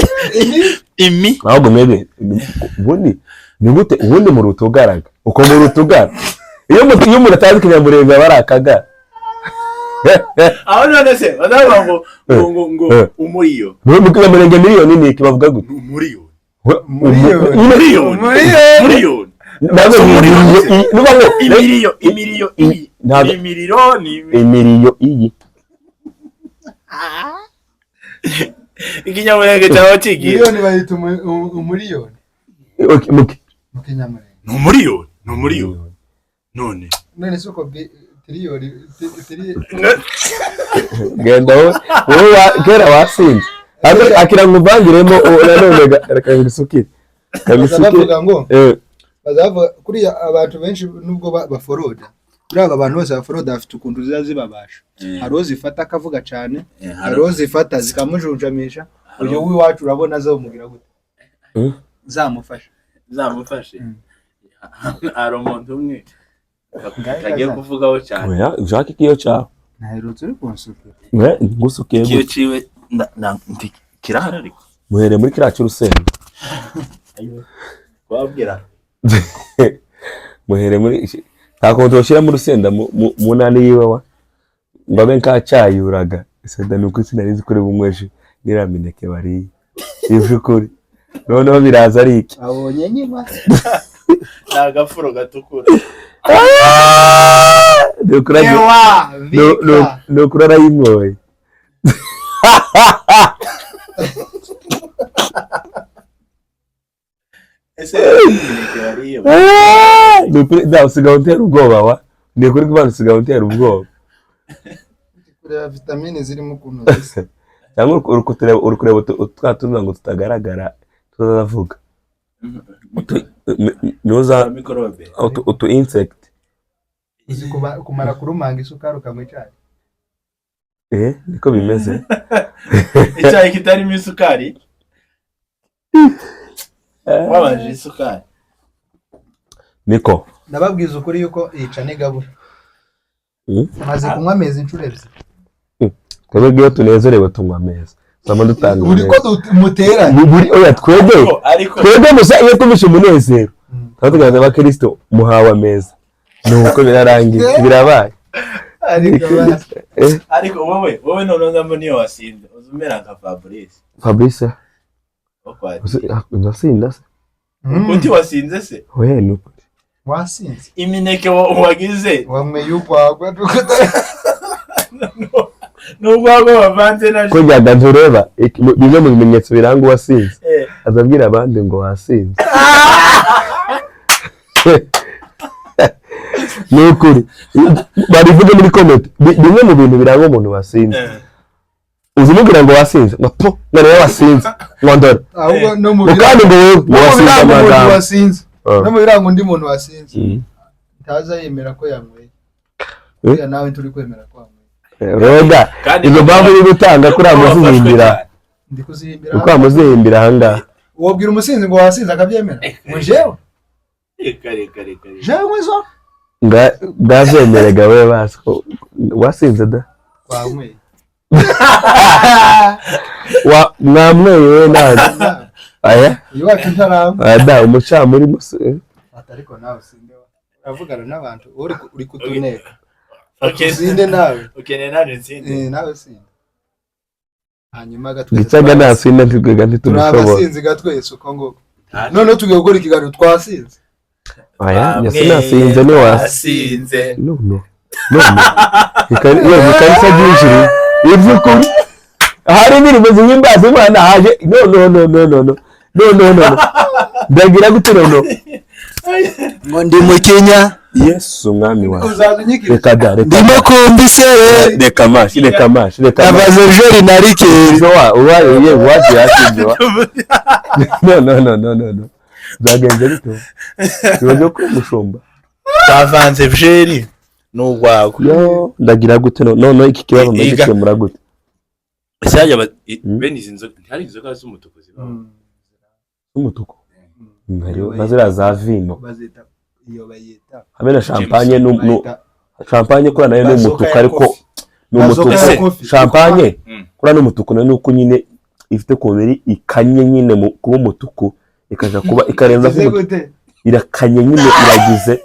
Imi. Ahubwo mwebwe ubundi ni gute ubundi mu rutugaraga uko mu rutugara iyo umuntu atazi ikinyamurenge aba ari akagara. Aho none se badavuga ngo umuriyo? Mu kinyamurenge miliyoni ni iki, bavuga gute? Umuriyoni. Umuriyoni. Umuriyoni. Umuriyoni. Umuriyoni. Ntabwo imiriyo iyi nuba ngo Imiriyo iyi. Imiriro ni imiriyo iyi. Ikinyamurenge cyawe kigiye. Miliyoni bayita umuriyoni. Okay, Mu kinyamurenge. Ni umuriyoni, ni umuriyoni none. None se uko tiriyoni Genda wowe wowe kera wasinze. Ariko akira nkuvangiremo nanone reka ngusukire. Baza Ngusukire. Bavuga ngo baza bavuga kuriya abantu benshi nubwo baforoda, buriya aba bantu bose baforoda bafite ukuntu ziba zibabasha. Hari uwo zifata akavuga cyane, hari uwo zifata zikamujunjamisha. Uyu w'iwacu urabona azamubwira gute? Zamufasha. Zamufashe. Hari umuntu umwe kagiye kuvugaho cyane. Oya, Jacques, ikiyo cyawe. Ntaherutse uri kunsukira. Ngusukiye Ikiyo gute? ciwe kirahari ariko. Muhereye muri kiriya cy'urusenda. Wabwira. Muhere muri nta kuntu bashyiramo urusenda mu nani yiwe wa ngo abe nkacyayuraga isenda. Ni uko sinari kuri bunyweshe n'iriya mineke bariye iby'ukuri, noneho biraza ari iki? Abonye nyuma. Ni agafuro gatukura. Ni ukuri Ewa vika. Ni ukuri arayinyoye. Ese imineke bariye? Ni ukuri nta usigaye untera ubwoba wa, ni ukuri ko Imana usigaye untera ubwoba. Kureba vitamine zirimo ukuntu zisa. Cyangwa uri kureba twa tundi ngo tutagaragara tutazavuga. Nuza mikorobe. Utu insect. Uzi kumara kurumanga isukari ukanywa icyayi. Niko bimeze. Icyayi kitarimo isukari. Wabanje isukari. Niko. Ndababwiza ukuri yuko yica n'igabura. Maze kunywa amezi inshuro ebyiri. Twebwe iyo tunezerewe tunywa ameza. Tuzaba dutanga Buri ko muteranye. Buri oya twebwe. Twebwe gusa iyo tumvishe umunezero. Tuba tugaragaza abakristo muhawe ameza. Nuko birarangiye birabaye. Ariko wowe noneho ndabona niyo wasinze uzi umera nka Fabrice. Fabrice uzasinda se? Uti wasinze se? Oya ni ukuri. Wasinze. Imineke wagize. Wanyweye urwagwa. N'urwagwa bavanze na ko njyana ntureba bimwe mu bimenyetso biranga uwasinze. Azabwira abandi ngo wasinze. Ni ukuri babivuge muri comment bimwe mu bintu biranga umuntu wasinze. Uzimubwira ngo wasinze ngo po ngo niwe wasinze ngo ndore. Ahubwo no mu kandi ngo wowe wasinze amagambo. Wasinze. No mu biranga undi muntu wasinze. Ntaza yemera ko yanyweye. Oya nawe turi kwemera ko wanyweye. Roga izo mpamvu uri gutanga kuri amuzihimbira. Ndi kuzihimbira. Uko amuzihimbira ahangaha. Wobwira umusinzi ngo wasinze akabyemera. Ngo jewe. Reka. Jewe zo. Bwazemerega we basko wasinze da. Wanyweye. Wa mwamweye we nazi. Aya? Uyu wacu ntaramba. Ada umucamuri muse. Ariko nawe sinde. Uravugana n'abantu uri kutuneka. Okay. Sinde nawe. Okay, nawe nsinde. Nawe sinde. Hanyuma gatwese. Gicaga nasinda ntitwega ntitumushobora. Turabasinzi gatwese uko ngo. None tugiye gukora ikiganiro twasinze. Aya, yasinasinze ni wasinze. No. Ikarisa byinshi. Ivyukuri. Hari indirimbo zihimbaza Imana haje no. Ndagira gute no. Ngo ndi mu Kenya. Yesu mwami wawe. Reka da. Ndimo kumva isere. Reka mashi. Abaze jeri na rikeri. Wa uwaye waje yasinze wa. No. Zagenze bito. Bibaje ko mushumba. Tavanze jeri n'urwagwa. Yo ndagira gute no iki kibazo ndagikemura gute. Cyajya bene izi nzoga hari inzoga z'umutuku zibaho. Z'umutuku. Hariho bazira za vino. Bazita iyo bayita. Hamwe na champagne no champagne kuri nayo n'umutuku ariko n'umutuku champagne kuri n'umutuku nayo nuko nyine ifite kubiri ikanye nyine mu kuba umutuku ikaja kuba ikarenza kuba irakanye nyine iragize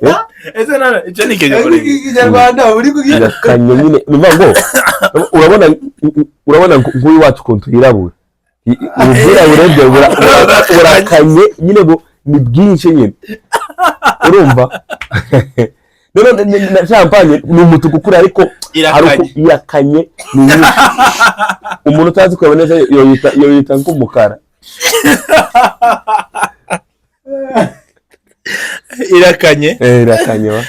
ese nana icyo ni ikinyarwanda uri kugira irakanye nyine numva ngo urabona nk'uyu wacu kuntu yirabura ubwirabure bwe burakanye nyine ni bwinshi nyine urumva none na champagne ni umutuku kuri ariko irakanye ni nyinshi umuntu utazi kureba neza yoyita nk'umukara irakanye irakanye wa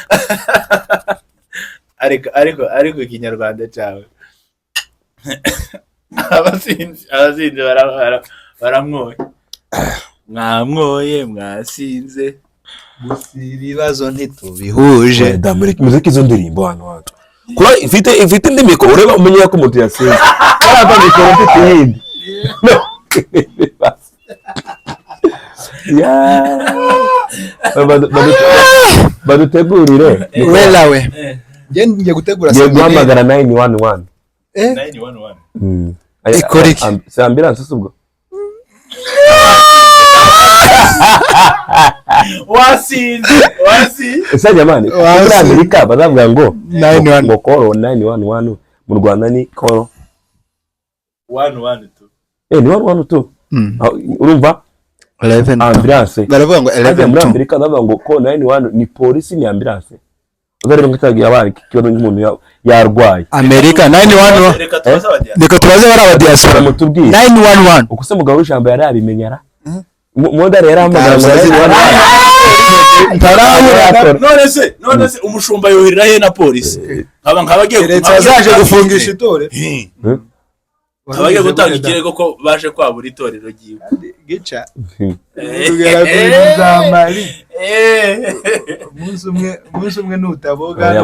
ariko ikinyarwanda cyawe abasinzi baramwoye mwamwoye mwasinze gusa ibibazo ntitubihuje muziki izo ndirimbo hano hantu kuba ifite indi mikoro ureba umenye ko umuntu yasinze karava mikoro mfite iyindi badutegurire welawe ngiye gutegura ngiye guhamagara 911 911 ikora iki si ambulance se ubwo wasinze ese jamani muri Amerika bazavuga ngo ngo call 911 mu Rwanda ni call 112 ni 112 urumva ambulance baravuga ngo 11 muri Amerika bavuga ngo call 911 ni polisi ni ambulance uzareba ngo itagiye abana ikibazo nk'umuntu yarwaye Amerika 911 reka tubaze bari aba diaspora 911 uko se mugabo w'ijambo yari abimenyara Modari yarahamagara ngo Ntarabura. None se umushumba yoherera he na polisi, nkaba agiye Keretse azaje gufungisha itorero. Nkaba agiye gutanga ikirego ko baje kwabura itorero ryiwe. Gica tugera ku bintu bya mari umunsi umwe nutaboga. Oya,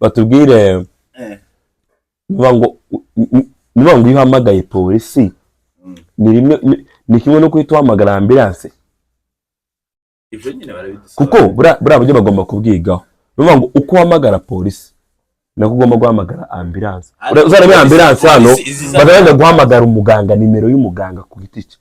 batubwire. Niba ngo iyo uhamagaye polisi ni rimwe, ni kimwe no guhita uhamagara ambulance. Ibyo nyine barabidusaba. Kuko buriya buryo bagomba kubwigaho. Ni ukuvuga ngo uko uhamagara polisi nako ugomba guhamagara ambulance. Ariko Uzarebe ambulance hano polisi iziza- bagenda guhamagara umuganga, nimero y'umuganga ku giti cye.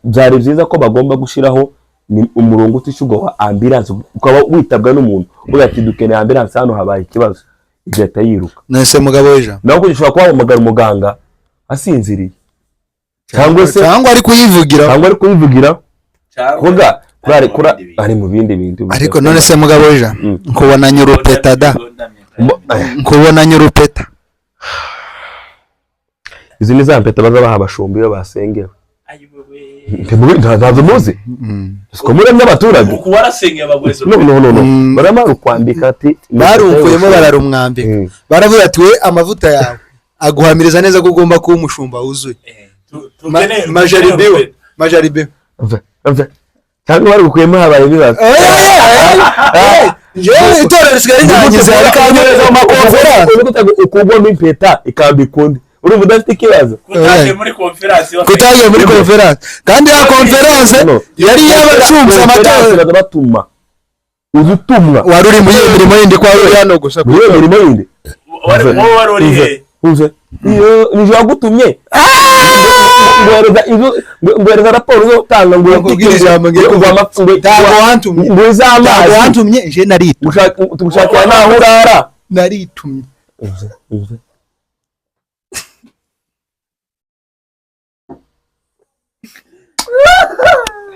Byari byiza ko bagomba gushyiraho ni umurongo utishyurwa wa ambulance, ukaba witabwa n'umuntu uvuga ati: "Dukeneye ambulance, hano habaye ikibazo," igahita yiruka. Nese mugabo w'ijambo. Naho ushobora kuba wahamagara umuganga asinziriye cyangwa se cyangwa ari kuyivugira. Cyangwa ari kuyivugira. Cyangwa kuvuga ari mu kuri bindi bintu. Ari mu bindi bintu. Ariko none se mugabo w'ijambo, nkubonanye urupeta da. Nkubonanye urupeta. Izi ni za mpeta baza baha abashumba iyo basengewe. Ntazo muzi? Siko muremye abaturage. Uku warasengeye bagweza. No, no, no, no. Baramara ukwambika ati Barukuyemo, bararumwambika. Baravuga ati: "We, amavuta yawe aguhamiriza neza ko ugomba kuba umushumba wuzuye." Majaribiwe, majaribiwe. Mve, mve. Cyangwa bari gukuyemo habaye ibibazo. Njyewe itorero risigaye rinyangiza, rikanyohereza mu makonferanse. Ukugwamo impeta ikambika undi, urumva udafite ikibazo? Kutaje muri konferansi. Kutagiye muri konferanse, kandi ya konferanse No. yari iy'abacunze amatora. Baza batuma uza utumwa. Wari uri muri iyo mirimo yindi, kwa uri hano gusa? Muri iyo mirimo yindi. Wowe wari uri he? Uze iyo nije wagutumye ngohereza izo, ngohereza raporo uzotanga ngo Nakubwira ijambo ngiye ngo kuvuga. Ntabwo wantumye. ngo Ntabwo iz'amazi wantumye, nje naritumye. Tugushakira naho urara. Naritumye. Uze, uze.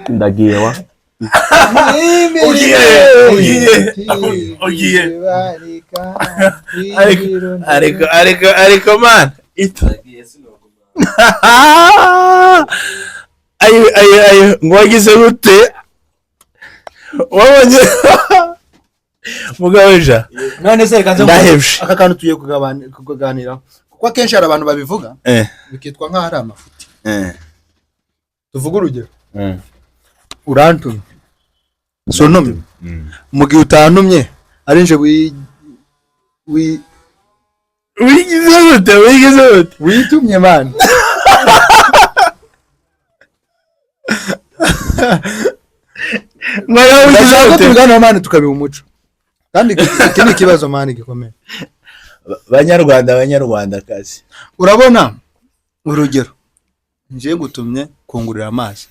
Ndagiye wa. Ugiye, ugiye, ugiye. Ariko man ito ayo ayo ayo, ngo wagize gute? Wabonye mugabo eja? None se reka nze Ndahevye. Aka kantu tugiye kuganiraho, kuko akenshi hari abantu babivuga bikitwa nk'aho ari amafuti. Tuvuge urugero, urantumye, si untumye? Mu gihe utantumye ari nje wi Wigize gute? Wigize gute? Witumye, man. Mwana, wigize Ndashaka ko gute? tubiganiraho, man, tukabiha umuco, kandi iki ni ikibazo, man, gikomeye. Banyarwanda, banyarwandakazi. Urabona urugero, nje ngutumye kungurira amazi,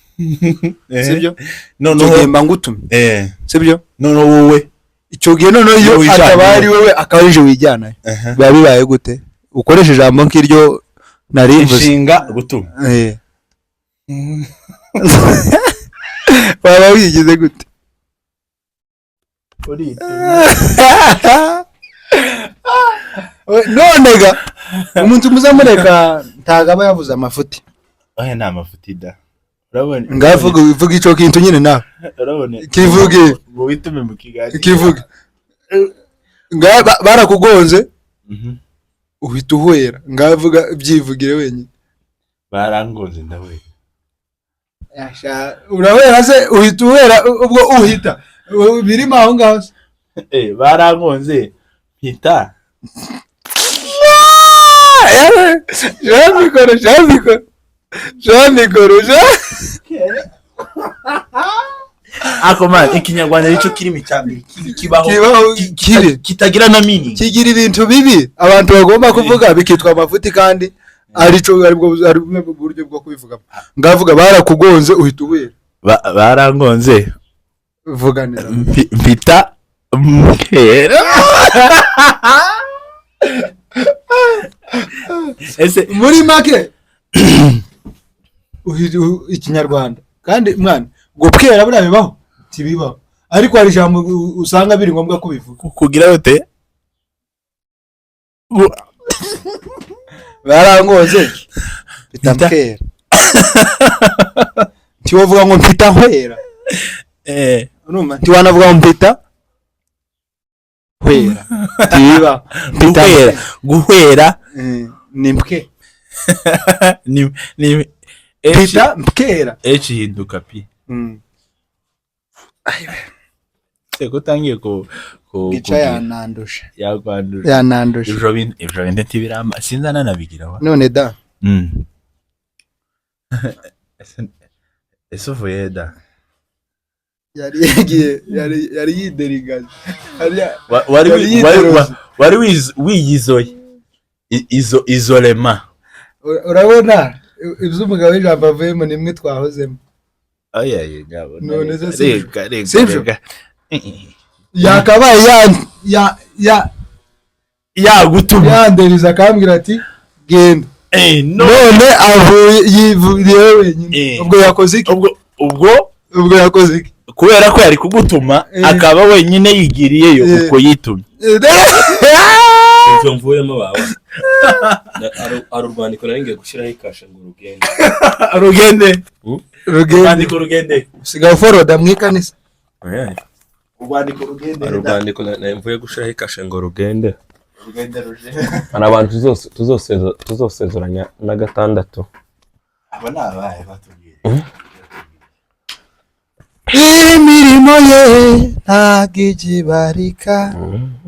sibyo? Icyo Noneho gihe mba ngutumye, sibyo? Noneho wowe Icyo gihe noneho iyo Wowe wijyanayo. ataba ari wowe, akaba ari je wijyanayo, biba bibaye gute? Ukoresha ijambo nk'iryo nari mvuze. Inshinga gutuma. Eh. Waba wigize gute? None ga umuntu muzamureka ntago aba yavuze amafuti. Oya, ni amafuti da, urabona. Ngavuga, uvuga ico kintu nyine nawe. Urabona. Kivuge. Ngo witume mu kiganiro. Kivuge nga barakugonze, uhita uhwera. Ngavuga, byivugire wenyine. Barangonze, ndawe. Urahwera se? Uhita uhwera, ubwo uhita birimo aho ngaho se? Eh, barangonze mpita Jean Mikoro, Jean Mikoro, Jean Mikoro, Jean. Ako man, ikinyarwanda nicyo kirimi cya mbere kibi kibaho. Kibaho kibi. Kitagira na meaning. Kigira ibintu bibi abantu bagomba kuvuga bikitwa amafuti, kandi arico aribwo ari bumwe mu buryo bwo kubivugamo. Ngavuga, barakugonze uhita uhwera. Barangonze. Vuga neza. Mpita mpera ese. Muri make ikinyarwanda kandi mwana gupwera buriya bibaho, ntibibaho, ariko hari ijambo usanga biri ngombwa kubivuga. Kugira ute? Barangoze bitamukera. Ntiwavuga ngo mpita nkwera. Urumva, ntiwanavuga ngo mpita hwera, ntibiba mpita. Guhwera, guhwera. Ni mpwe. Ni Mpita mpwera. H ihinduka P. Se ko utangiye ku Gica yananduje. Yakwanduje. Yananduje. Ivyo bintu ntibirama, sinzananabigira wa. None da. Ese uvuye da? Yari yagiye, yari yiderigaje. Wari Yari wari yiteruye. Wari wiyizoye. Izo isolema. Urabona iby'umugabo w'ijambo avuyemo nimwe twahozemo. Oya ye nyabona. None se sibyo? Reka, reka, Sibyo? reka. Yakabaye ya Yagutuma. Yanderiza akambwira ati genda. No. None avuye yivuriye wenyine. Ubwo yakoze iki? Ubwo Ubwo yakoze iki? Kubera ko yari kugutuma, akaba wenyine yigiriyeyo, uko yitumye. Ibyo mvuyemo bawe. Hari urwandiko nari ngiye gushyiraho ikashe ngo rugende. Rugende. Rugende. Urwandiko rugende. Usigaye uforoda mu ikanisa. Urwandiko rugende. Hari urwandiko nari mvuye gushyiraho ikashe ngo rugende. Rugende ruje. Hari abantu tuzosezeranya na gatandatu. Aba ni abahe? Batubwire. Imirimo ye ntabwo ikibarika.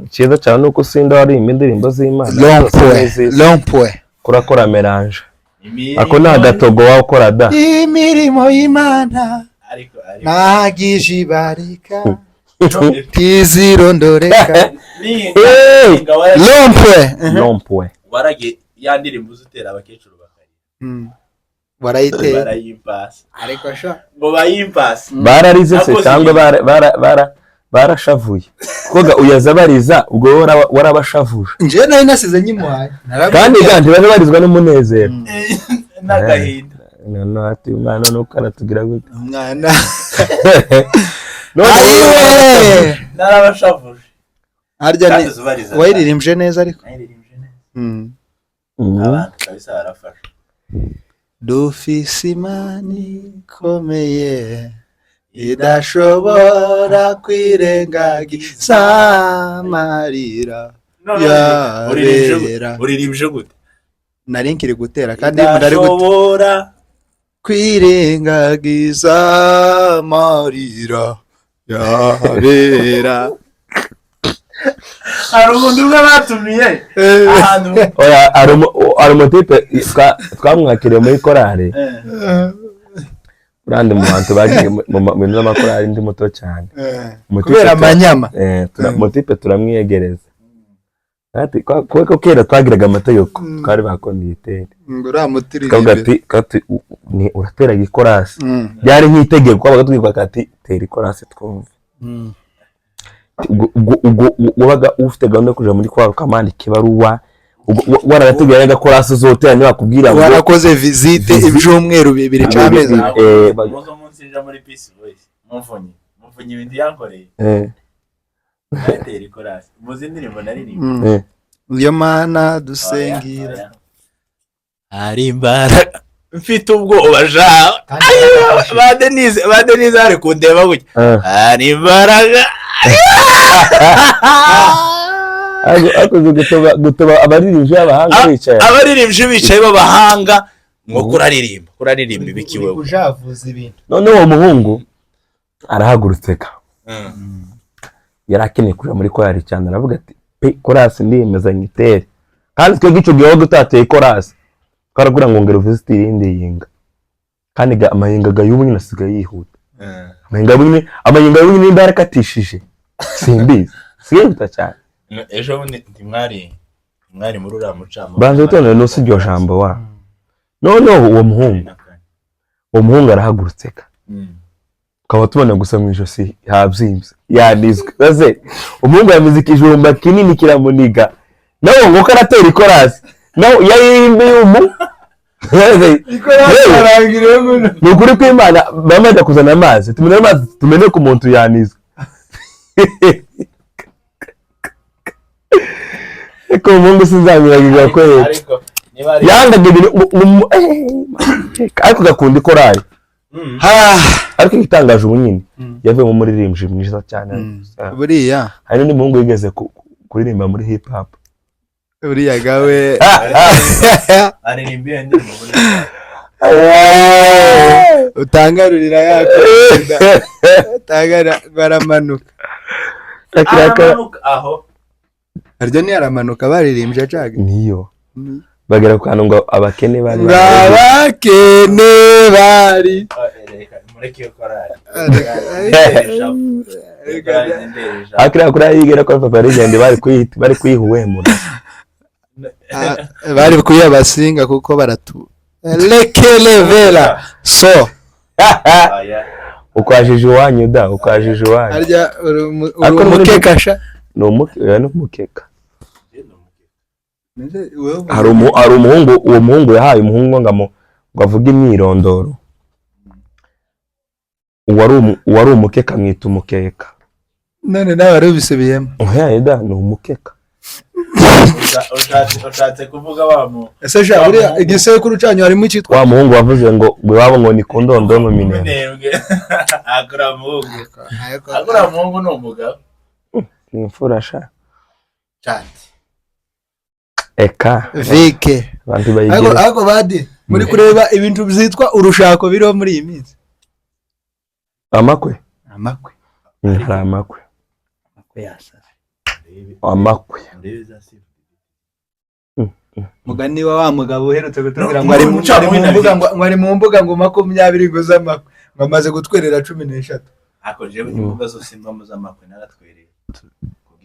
Icyiza cyane ni uko usinda waririmba indirimbo z'Imana zose Lompwe. n'iz'isi. Lompwe. Kurakora mélange, ako ni agatogo wawe ukora da. Imirimo y'Imana Ariko ntabwo ijibarika, ntizirondoreka. Hey! Lompwe. Lompwe. Waragiye ya ndirimbo uzitera abakecuru bakarira. Barayiteye. Barayimpasa. Ariko sha. Ngo bayimpase. Bararize se? Nakoze Cyangwa ibintu. Barashavuye kuko uyaza bariza, ubwo wowe warabashavuje. Njyewe nari nasize nyimuhaye. Kandi ga ntibaza barizwa n'umunezero. N'agahinda. Noneho ati umwana nuko aratugira gute? Umwana. None Ayiwe. Narabashavuje. Harya ni Kandi zubariza. Wayiririmbye neza ariko. Nayiririmbye neza. Abantu kabisa barafasha. Dufise Imana ikomeye idashobora kwirengagiza amarira yabera. Uririmbye gute? Nari nkiri gutera kandi nari Idashobora kwirengagiza amarira yabera. Hari umuntu umwe batumiye ahantu. Oya, hari umutipe twamwakiriye muri korali. Urandi mu bantu bagiye mu bintu by'amakorali ndi muto cyane. Umutipe Kubera amanyama. Umutipe turamwiyegereza. Ati, kubera ko kera twagiraga amategeko, twari ba conducteur. Ngo uriya Tukavuga mutiririmbe. ati ni urateraga ikorasi, byari nk'itegeko, twabaga tubwirwa ati tera ikorasi twumve. Ubwo wabaga ufite gahunda yo kuja muri korali, ukamandika ibaruwa, ubwo waranateguye n'agakorasi uzotera ntibakubwira ngo Warakoze visite ibyumweru 2 cy'amezi. Umunsi umunsi nja muri Peace Voice, muvunyi ibintu yankoreye. Natera ikorasi muzi indirimbo naririmba. Iyo Mana dusengira. Hari imbaraga, mfite ubwoba ja. Ba Denise bari kundeba gutya. Hari imbaraga. Ariko uzi gutoba abaririmbyi b'abahanga bicaye. Abaririmbyi bicaye b'abahanga ngo kuraririmba ibiki wewe? Kujavuza ibintu. Noneho uwo muhungu arahagurutse ka yari akeneye kuja muri korali cyane, aravuga ati pe korasi ndiyemeza nyitere. Kandi twebwe icyo gihe wabaga utateye korasi twarabwira ngo ngero visite irindi yinga, kandi amahinga ga y'ubu nyine asigaye yihuta. Amahinga y'ubu nyine nimba yarakatishije simbizi, asigaye yihuta cyane. Ejo bundi ntimwari muri uriya mucamanza. Banza witondere nusi iryo jambo wa. Noneho uwo muhungu arahagurutse ka tukaba tubona gusa mu ijosi habyimbye, yanizwe. Maze umuhungu yamize ikijumba kinini kiramuniga, nawe ngo ko aratera ikorasi nawe yaririmbiye umu. Ni ukuri kw'Imana, bamaze kuzana amazi, tumene amazi, tumene ku muntu yanizwe. Ariko umuhungu sinzamwibagirwa kwera. Ariko niba ari Yangaga ibintu ariko gakunda ikorari. Ariko igitangaje, ubu nyine yavuye mu muririmbyi mwiza cyane. Buriya Hari n'undi muhungu wigeze kuririmba muri hip hop. Buriya gawe. Aririmba iyo ndirimbo muri Utangarurira yako, utangara baramanuka. Aramanuka aho. Harya ni aramanuka baririmbye acaga? Niyo bagera ku kantu ngo abakene bari Ngabakene bari Ah, reka mureke iyo korali. Akira kuri yigera ko Papa Legend bari kuyihuwemura. Ah, bari kuyabasinga kuko baratu lekelevela so. Ukwajije iwanyu da, ukwajije iwanyu. Harya uri uri Ariko umukekasha? Ni umuke, oya, ni umukeka. Hari umuhungu, uwo muhungu yahaye umuhungu ngo avuge imyirondoro. Uwari umukeka amwita umukeka. None nawe wari ubisubiyemo? Oya da, ni umukeka. Ushatse kuvuga wa mu Ese sha, buriya igisekuru cyanyu harimo icyitwa Wa muhungu wavuze ngo iwabo ngo ni ku ndondo mu Minembwe. Minembwe. Akora muhungu ni umugabo. Ni imfura sha. Cyane. Eka. Vike. Abantu Ariko bayigira. Ariko badi muri kureba ibintu byitwa urushako biriho muri iyi minsi. Amakwe. Amakwe. Hari amakwe. Amakwe yasaze. Amakwe. Mugani wa mugabo uherutse kutubwira ngo ari mu mbuga, ngo ari mu mbuga ngo 20 ngo z'amakwe, ngo amaze gutwerera 13. Ariko jewe imbuga zose mbamo z'amakwe naratwereye,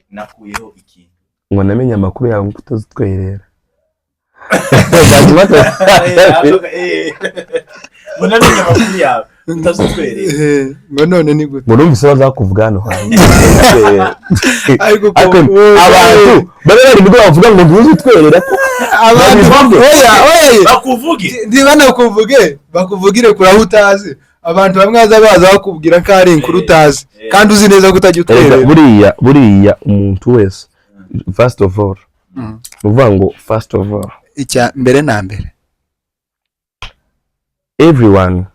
nakuyeho ikintu. Ngo namenye amakuru yawe ngo utazitwerera. Ngo namenye amakuru yawe utazitwereye. Ngo none ni gute? Ngo numvise bazakuvuga hano hantu. Ariko Ariko abantu babe bari mu bavuga ngo ntuzitwerera ko abantu babivuge. Oya, oya. Bakuvuge. Niba nakuvuge, bakuvugire kure aho utazi. Abantu bamwe baza bakubwira ko ari inkuru utazi kandi uzi neza ko utajya Erega utwerera. buriya umuntu wese, first of all, ni ukuvuga ngo first of all, Icya mbere na mbere, everyone,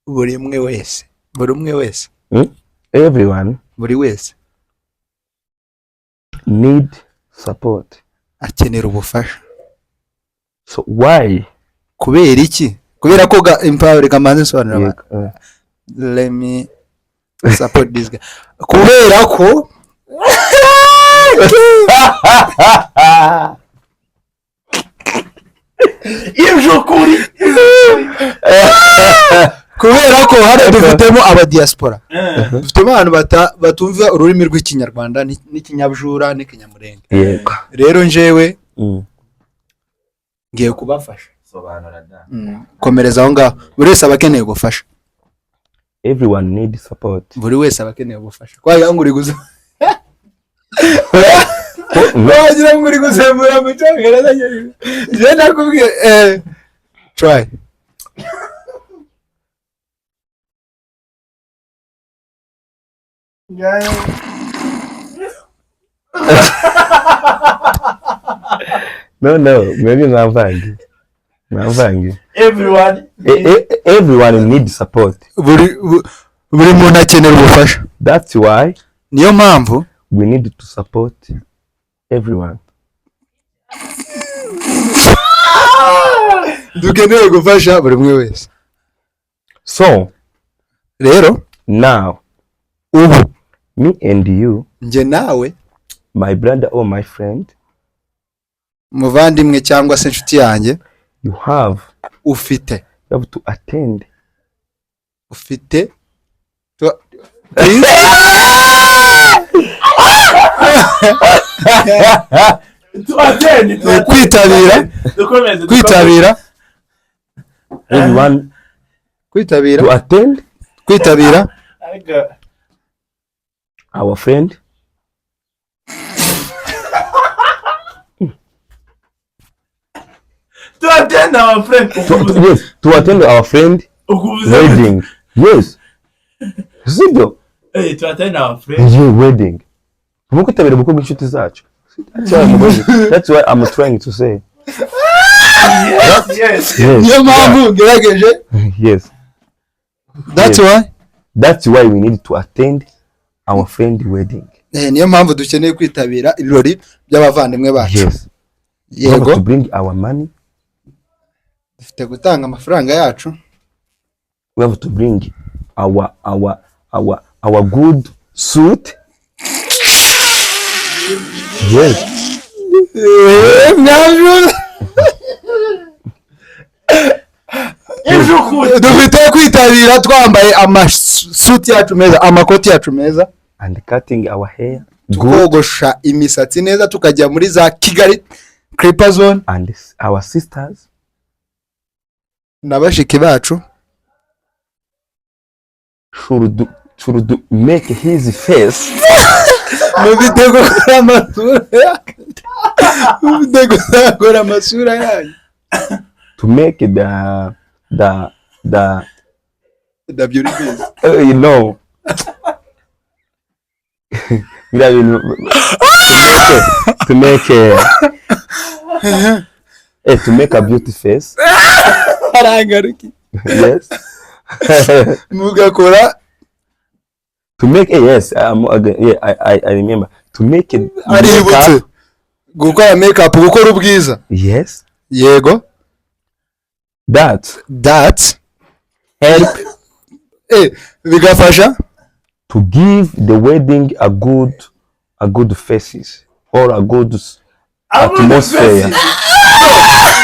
buri umwe wese, buri umwe wese, everyone buri wese need support. Akenera ubufasha. So why? Kubera iki? Kubera ko ga empower, reka mbanze nsobanurira abantu. Yego, Let me support this guy, kubera ko Iby'ukuri. Kubera ko hano dufitemo abadiaspora, dufitemo abantu batumva ururimi rw'Ikinyarwanda n'Ikinyabujura n'Ikinyamurenge. Rero njyewe ngiye kubafasha. Sobanura da. Komereza aho ngaho, buri wese aba akeneye ubufasha. Everyone need support. Buri wese aba akeneye ubufasha. Wagira ngo uri gusa, wagira ngo uri gusembura mu Cyongereza. Njye nakubwiye, try. No, mwebwe mwamvange. Everyone. Everyone need support. Buri muntu akenera ubufasha. That's why Niyo mpamvu we need to support everyone. Dukeneye gufasha buri umwe wese. So Rero now, ubu, me and you, njye nawe, my brother or my friend, muvandimwe cyangwa se inshuti yanjye, you have ufite you have to attend ufite To attend, to attend. Kwitabira. Dukomeze. Kwitabira. Everyone Kwitabira. to attend Kwitabira. Ariko our friend to attend our friend. Yes, to attend our friend Ukuvuze wedding. Yes, sibyo? Eh, to attend our friend. Yeah, wedding. Tugomba kwitabira ubukwe bw'inshuti zacu. That's why I'm trying to say. Yes. Yes. Niyo mpamvu ngerageje Yes. That's why. That's why we need to attend our friend wedding. Niyo mpamvu dukeneye kwitabira ibirori by'abavandimwe bacu. Yes. We have Yego. to bring our money. Dufite gutanga amafaranga yacu. We have to bring our good suit. Yes. Mwanjura. Dufite kwitabira twambaye amasuti yacu meza, amakoti yacu meza, And cutting our hair good. Tukogosha imisatsi neza, tukajya muri za Kigali Clipper Zone. And our sisters Na bashiki bacu should make his face mufite gukora amasura yanyu, mufite gukora amasura yanyu. To make the WBs. Biriya bintu to make a beauty face. Arangaruki. Yes. Mugakora To make yes, yeah, I remember to make it Aributse. Makeup. Gukora makeup, gukora ubwiza. Yes. Yego. That That help bigafasha to give the wedding a good faces or a good atmosphere.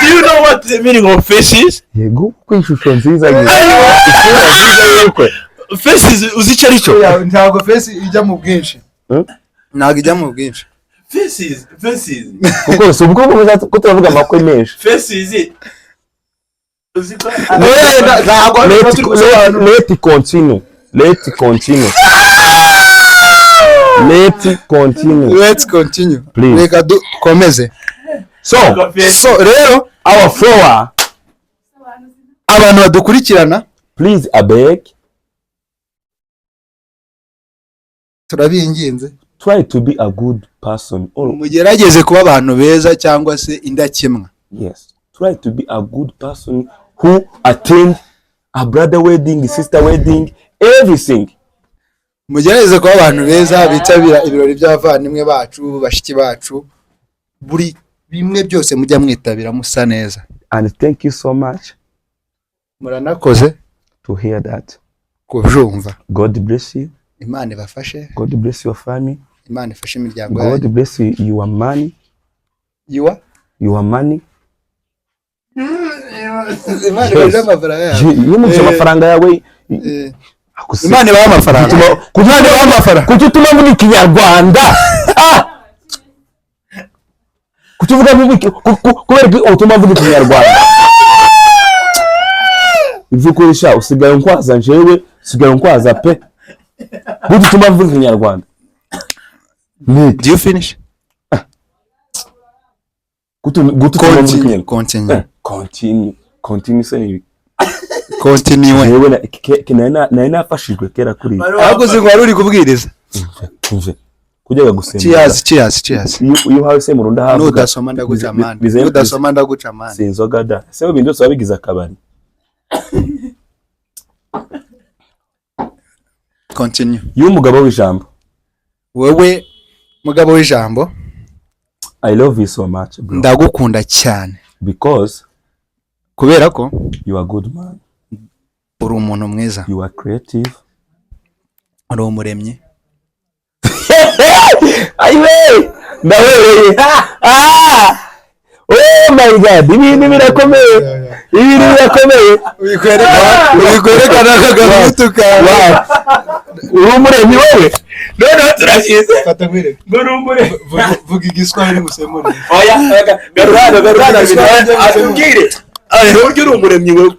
Do you know what the meaning of faces? Yego, kuko ishusho nziza nyine, isura nziza y'ubukwe. Faces uzi icyo ari cyo? Ntabwo face ijya mu bwinshi. Hmm? Ntabwo ijya mu bwinshi. Faces, faces. Kuko si ubwo ko turavuga amakwe menshi. Faces uzi ko Ntabwo Let continue, let continue, let continue. Let's continue. Please. Reka dukomeze. So So rero our follower, abantu badukurikirana, please, abeg, turabinginze, try to be a good person or mugerageze kuba abantu beza cyangwa se indakemwa. Yes, try to be a good person who attend a brother wedding, sister wedding, everything. Mugerageze kuba abantu beza bitabira ibirori by'abavandimwe bacu, bashiki bacu, buri bimwe byose mujya mwitabira musa neza. And thank you so much Muranakoze to hear that. kubyumva. God bless you. Imana ibafashe. God bless your family. Imana ifashe imiryango God yanyu. bless you, your money. Yuwa. Your money. Imana ifashe amafaranga yawe. Iyo umuvye amafaranga yawe Imana ibahe amafaranga. Imana ibahe amafaranga. Kuki utuma mvuga ikinyarwanda? Ah! Kuki uvuga kubera ko utuma mvuga ikinyarwanda? Ibyo ukoresha usigaye unkwaza, njyewe usigaye unkwaza pe. Gute utuma mvuga ikinyarwanda? Nick, Do you finish? Gute utuma mvuga Continue. ikinyarwanda? Continue. Continue, continue se ni Continue. Yewe nari nafashijwe kera kuri ibi. Ahubwo uzi ngo wari uri kubwiriza. Umve, kujyaga gusemura. Cheers, cheers, cheers. Iyo uhawe semura ndahavuga. Nudasoma ndaguca amande. Nudasoma ndaguca amande. Si inzoga da ese ibintu byose wabigize akabari. Continue. Iyo umugabo w'ijambo, Wowe mugabo w'ijambo, I love you so much, bro, ndagukunda cyane, because kubera ko you are good man. Uri umuntu mwiza. You are creative. Uri umuremyi. Ayiwe, ndawereye. Ah, oh my God, ibintu birakomeye, ibintu birakomeye. Wikwerekana akagahutu kawe. Wow. Uri umuremyi wowe. Noneho turashize. Fata nkwereke. Ngo ni umuremyi. Vuga igiswahili musemurire. Oya, garurana, garurana, atubwire uburyo uri umuremyi we.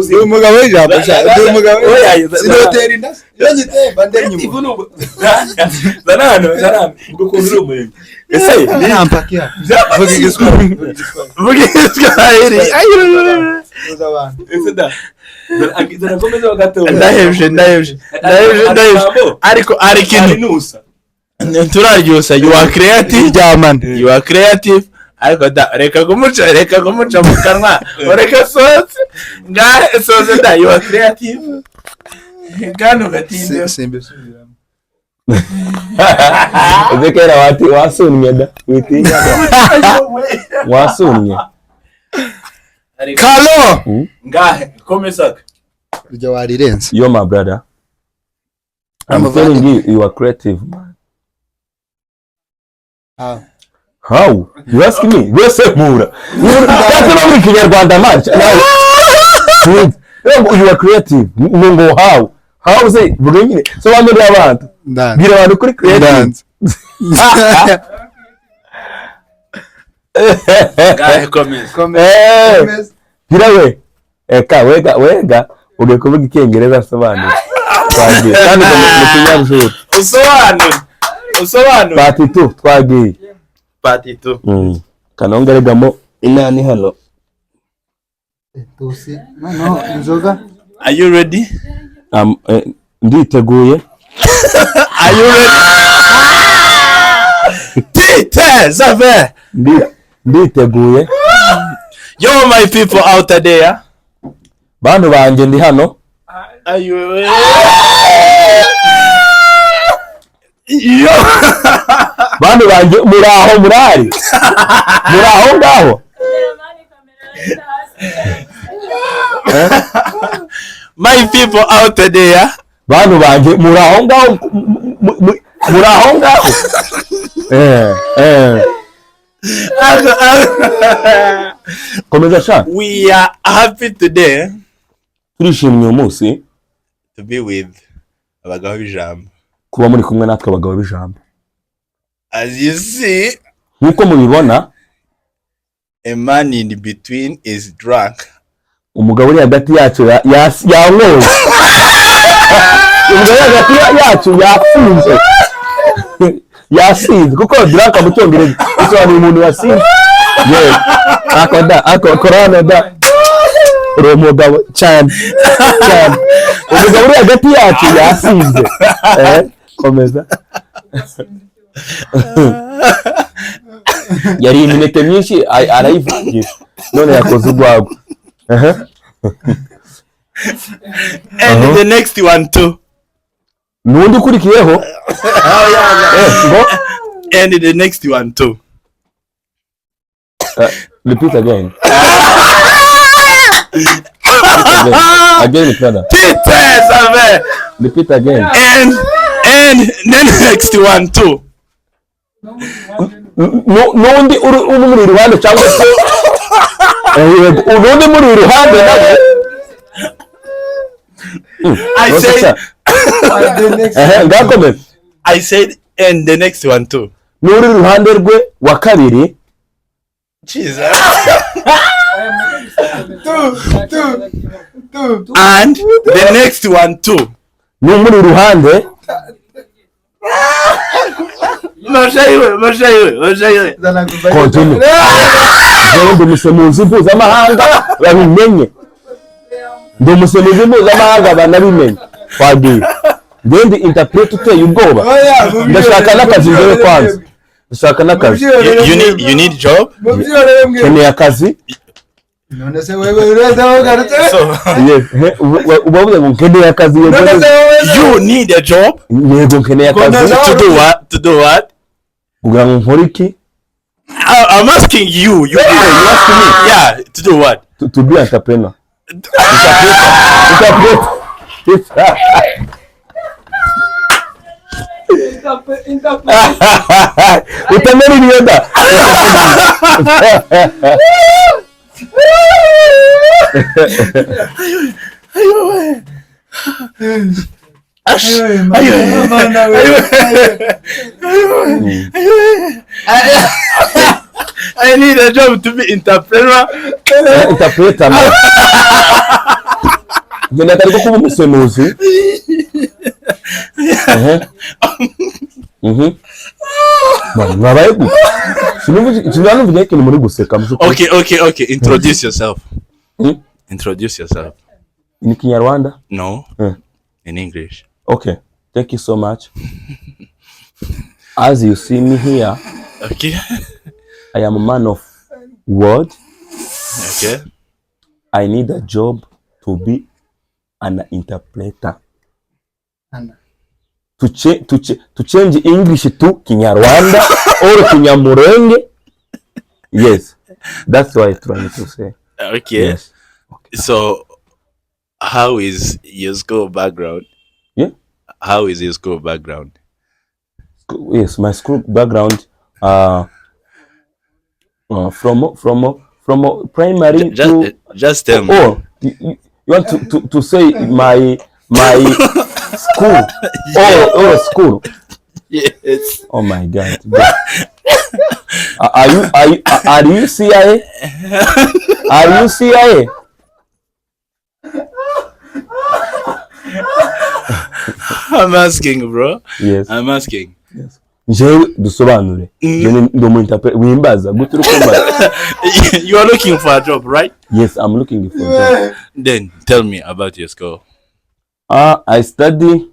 Ndi umugabo w'ijambo sha, ndi umugabo. Oya, Sinotera inda se? Iyo nyiteye mba ndemye umuntu. Zana hano, zana hano, ubwo ukuntu uri umuremyi ese ni Nampakia. Vuga igiswahili, vuga igiswahili. Vuga igiswahili. Tuza abantu. Ese da ndahevye, ndahevye, ndahevye, ndahevye, ariko ari ikintu turaryosa. You are creative. Ryamane. You are creative. Ariko da, reka kumuca mu kanwa, ureka soze ngahe, soze da. You are creative kandi ugatinde. Simbisubiramo. Uzi kera wati wasunnye da, witinya da, wasunnye. Kalo. Ngahe, komeza. Iryo warirenze. Yo, my brother, I'm I'm telling you, you are creative, man. Ah. How you ask me? Wese mura cyangwa no muri Kinyarwanda, man. You are creative ngo how se vuga nyine, sobanurira abantu. Ndanze. Bwira abantu kuri creative. Ndanze. Ngahe, komeza. Komeza. Eh. Komeza. Gira we, eka wega wega, ugiye kuvuga Icyongereza, asobanura. Twagiye kandi ngo mu kinyabujura. Usobanure, usobanure. Part two, twagiye. Part two. Kanongeregamo inani hano. Tusi noneho inzoga. Are you ready? Nditeguye. Are you ready? Tite zave. Nditeguye. Yo, my people out there. Bantu banjye, ndi hano. Are you ready? Yo. Bantu banjye, muraho, murahari, muraho ngaho. Eh? My people out there. Bantu banjye, muraho ngaho, muraho ngaho, eh eh. Komeza sha. We are happy today Turishimye uyu munsi to be with abagabo b'ijambo. Kuba muri kumwe natwe, abagabo b'ijambo. As you see, Nk'uko mubibona, a man in between is drunk. Umugabo uri hagati yacu yanyweye, umugabo uri hagati yacu yasinze, yasinze, kuko drunk mu Cyongereza bisobanura umuntu wasinze. Yewe, ako da, ako korana da, uri umugabo cyane cyane. Umugabo uri hagati yacu yasinze. Eh, komeza. Yariye imineke myinshi, arayivangira, none yakoze urwagwa. Aha. And the next one too. N'undi ukurikiyeho. Eh, ngo And the next one too. Repeat again. Repeat again. Again, brother. Tite save. Repeat again. And the next one too. N'undi uri muri iruhande cyangwa se eh, yego, urundi muri iruhande nawe. I said Ehe, ngakomeza. I said and the next one too. N'uri iruhande rwe wa kabiri. Jesus. Two, two. And the next one too. N'umuri iruhande. Mashayiwe, mashayiwe, mashayiwe. Continue. Jewe ndi umusemuzi mpuzamahanga, babimenye. Ndi umusemuzi mpuzamahanga, banabimenye. Twagiye. Njyewe ndi interpret uteye ubwoba. Ndashaka n'akazi njyewe kwanza, ndashaka n'akazi. You need job? Mubyihorere mwe. Nkeneye akazi. None se wewe ureza ugarutse? So Uba uvuze ngo nkeneye akazi, yego. None se wewe you need a job? Yego, nkeneye akazi. To do what? To do what? Kugira ngo nkore iki? I'm asking you. You, You ask me? Yeah, to do what? To be entrepreneur. Interpreter. Utamera imyenda. Ayo. Ayo, Mana we. Ayo. I need a job to be entrepreneur. Interpreter, man. Nkeneye akazi ko kuba umusemuzi. Ehe. Man, mwabaye gute? Sinumva ikintu muri guseka mu by'ukuri. Okay. Introduce yourself. Hmm? Introduce yourself. Ni Kinyarwanda? No. Eh. In English. Okay, thank you so much. As you see me here, Okay. I am a man of word, Okay. I need a job to be an interpreter. Ana. To change English to Kinyarwanda or Kinyamurenge. Yes, that's what I'm trying to say. Okay. Yes. So, how is your school background? Yeah. How is your school background? Yes, my school background, from primary Just, to just tell me. Oh, you want to say my school or school? Yes. Oh my God! Bro. Are you CIA? Are you CIA? I'm asking, bro. Yes. I'm asking. Yes. Njyewe dusobanure. Njyewe ndi umu interpret, wimbaza gute uri kumbaza? You are looking for a job, right? Yes, I'm looking for a job. Then tell me about your school. I study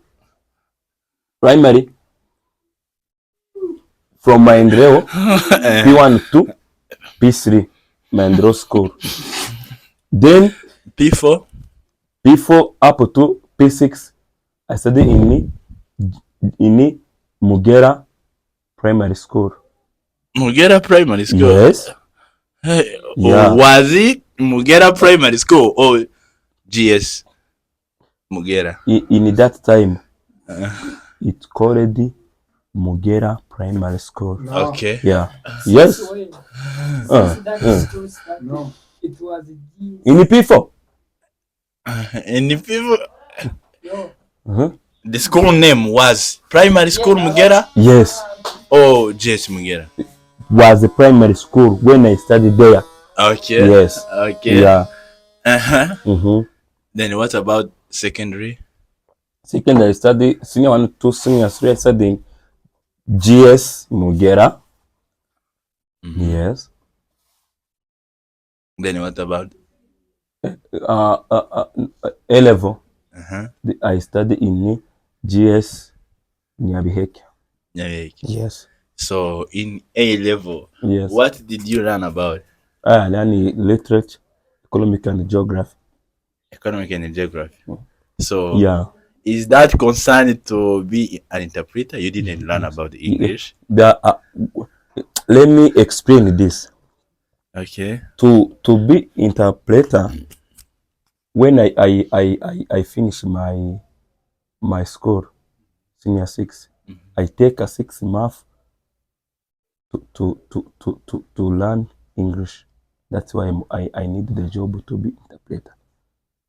primary from Maendeleo P1 to P3, Maendeleo school. Then P4? P4 up to P6, I study in Mugera Primary School. Mugera Primary School. Yes. Hey, Yeah. was it Mugera Primary School or GS Mugera? In that time, it called Mugera Primary School. No. Okay. Yeah. Yes. When? Since that school started, No. it was G. In P4. And the people, No. The school name was Primary School Mugera Yes. or GS Mugera? Was the primary school when I studied there. Okay. Yes. Okay. Yeah. Then what about secondary? Secondary study, senior 1, 2, senior 3, I studied GS Mugera. Yes. Then what about? A level. I study in GS Nyabiheke. Nyabiheke. Yes. So in A level, Yes. what did you learn about? I learned literature, economic and geography. Economic and geography. So Yeah. is that concerned to be an interpreter? You didn't learn about the English. Let me explain this. Okay. To be interpreter, when I finish my school, senior 6, I take a 6 month to learn English. That's why I need the job to be interpreter.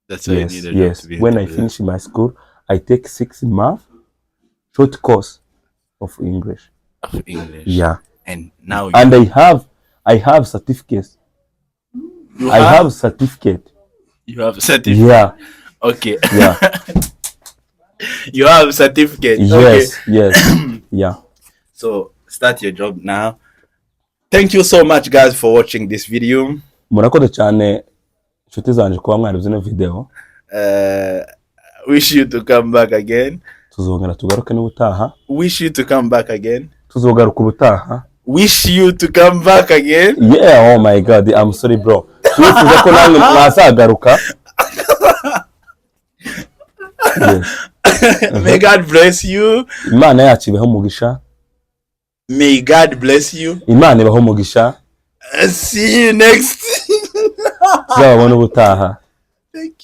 That's why Yes, you need a job yes. to be When I interpreter. finish my school, I take 6 month short course of English. Of English. Yeah. And now And I have certificates. you I have certificate. You have certificate. Yeah. Okay. Yeah. You have certificate. Yes. Okay. Yes. Yeah. So start your job now. Thank you so much, guys, for watching this video. Murakoze cyane inshuti zanjye kuba mwarebye ino video. Wish you to come back again. Tuzongera tugaruke n'ubutaha. Wish you to come back again. Tuzogaruka ubutaha. Wish you to come back again. Yeah, oh my God, I'm sorry, bro. Turifuza ko namwe mwazagaruka. Yes. May God bless you. Imana yacu ibahe umugisha. May God bless you. Imana ibahe umugisha. See you next. Tuzababona ubutaha. Thank you.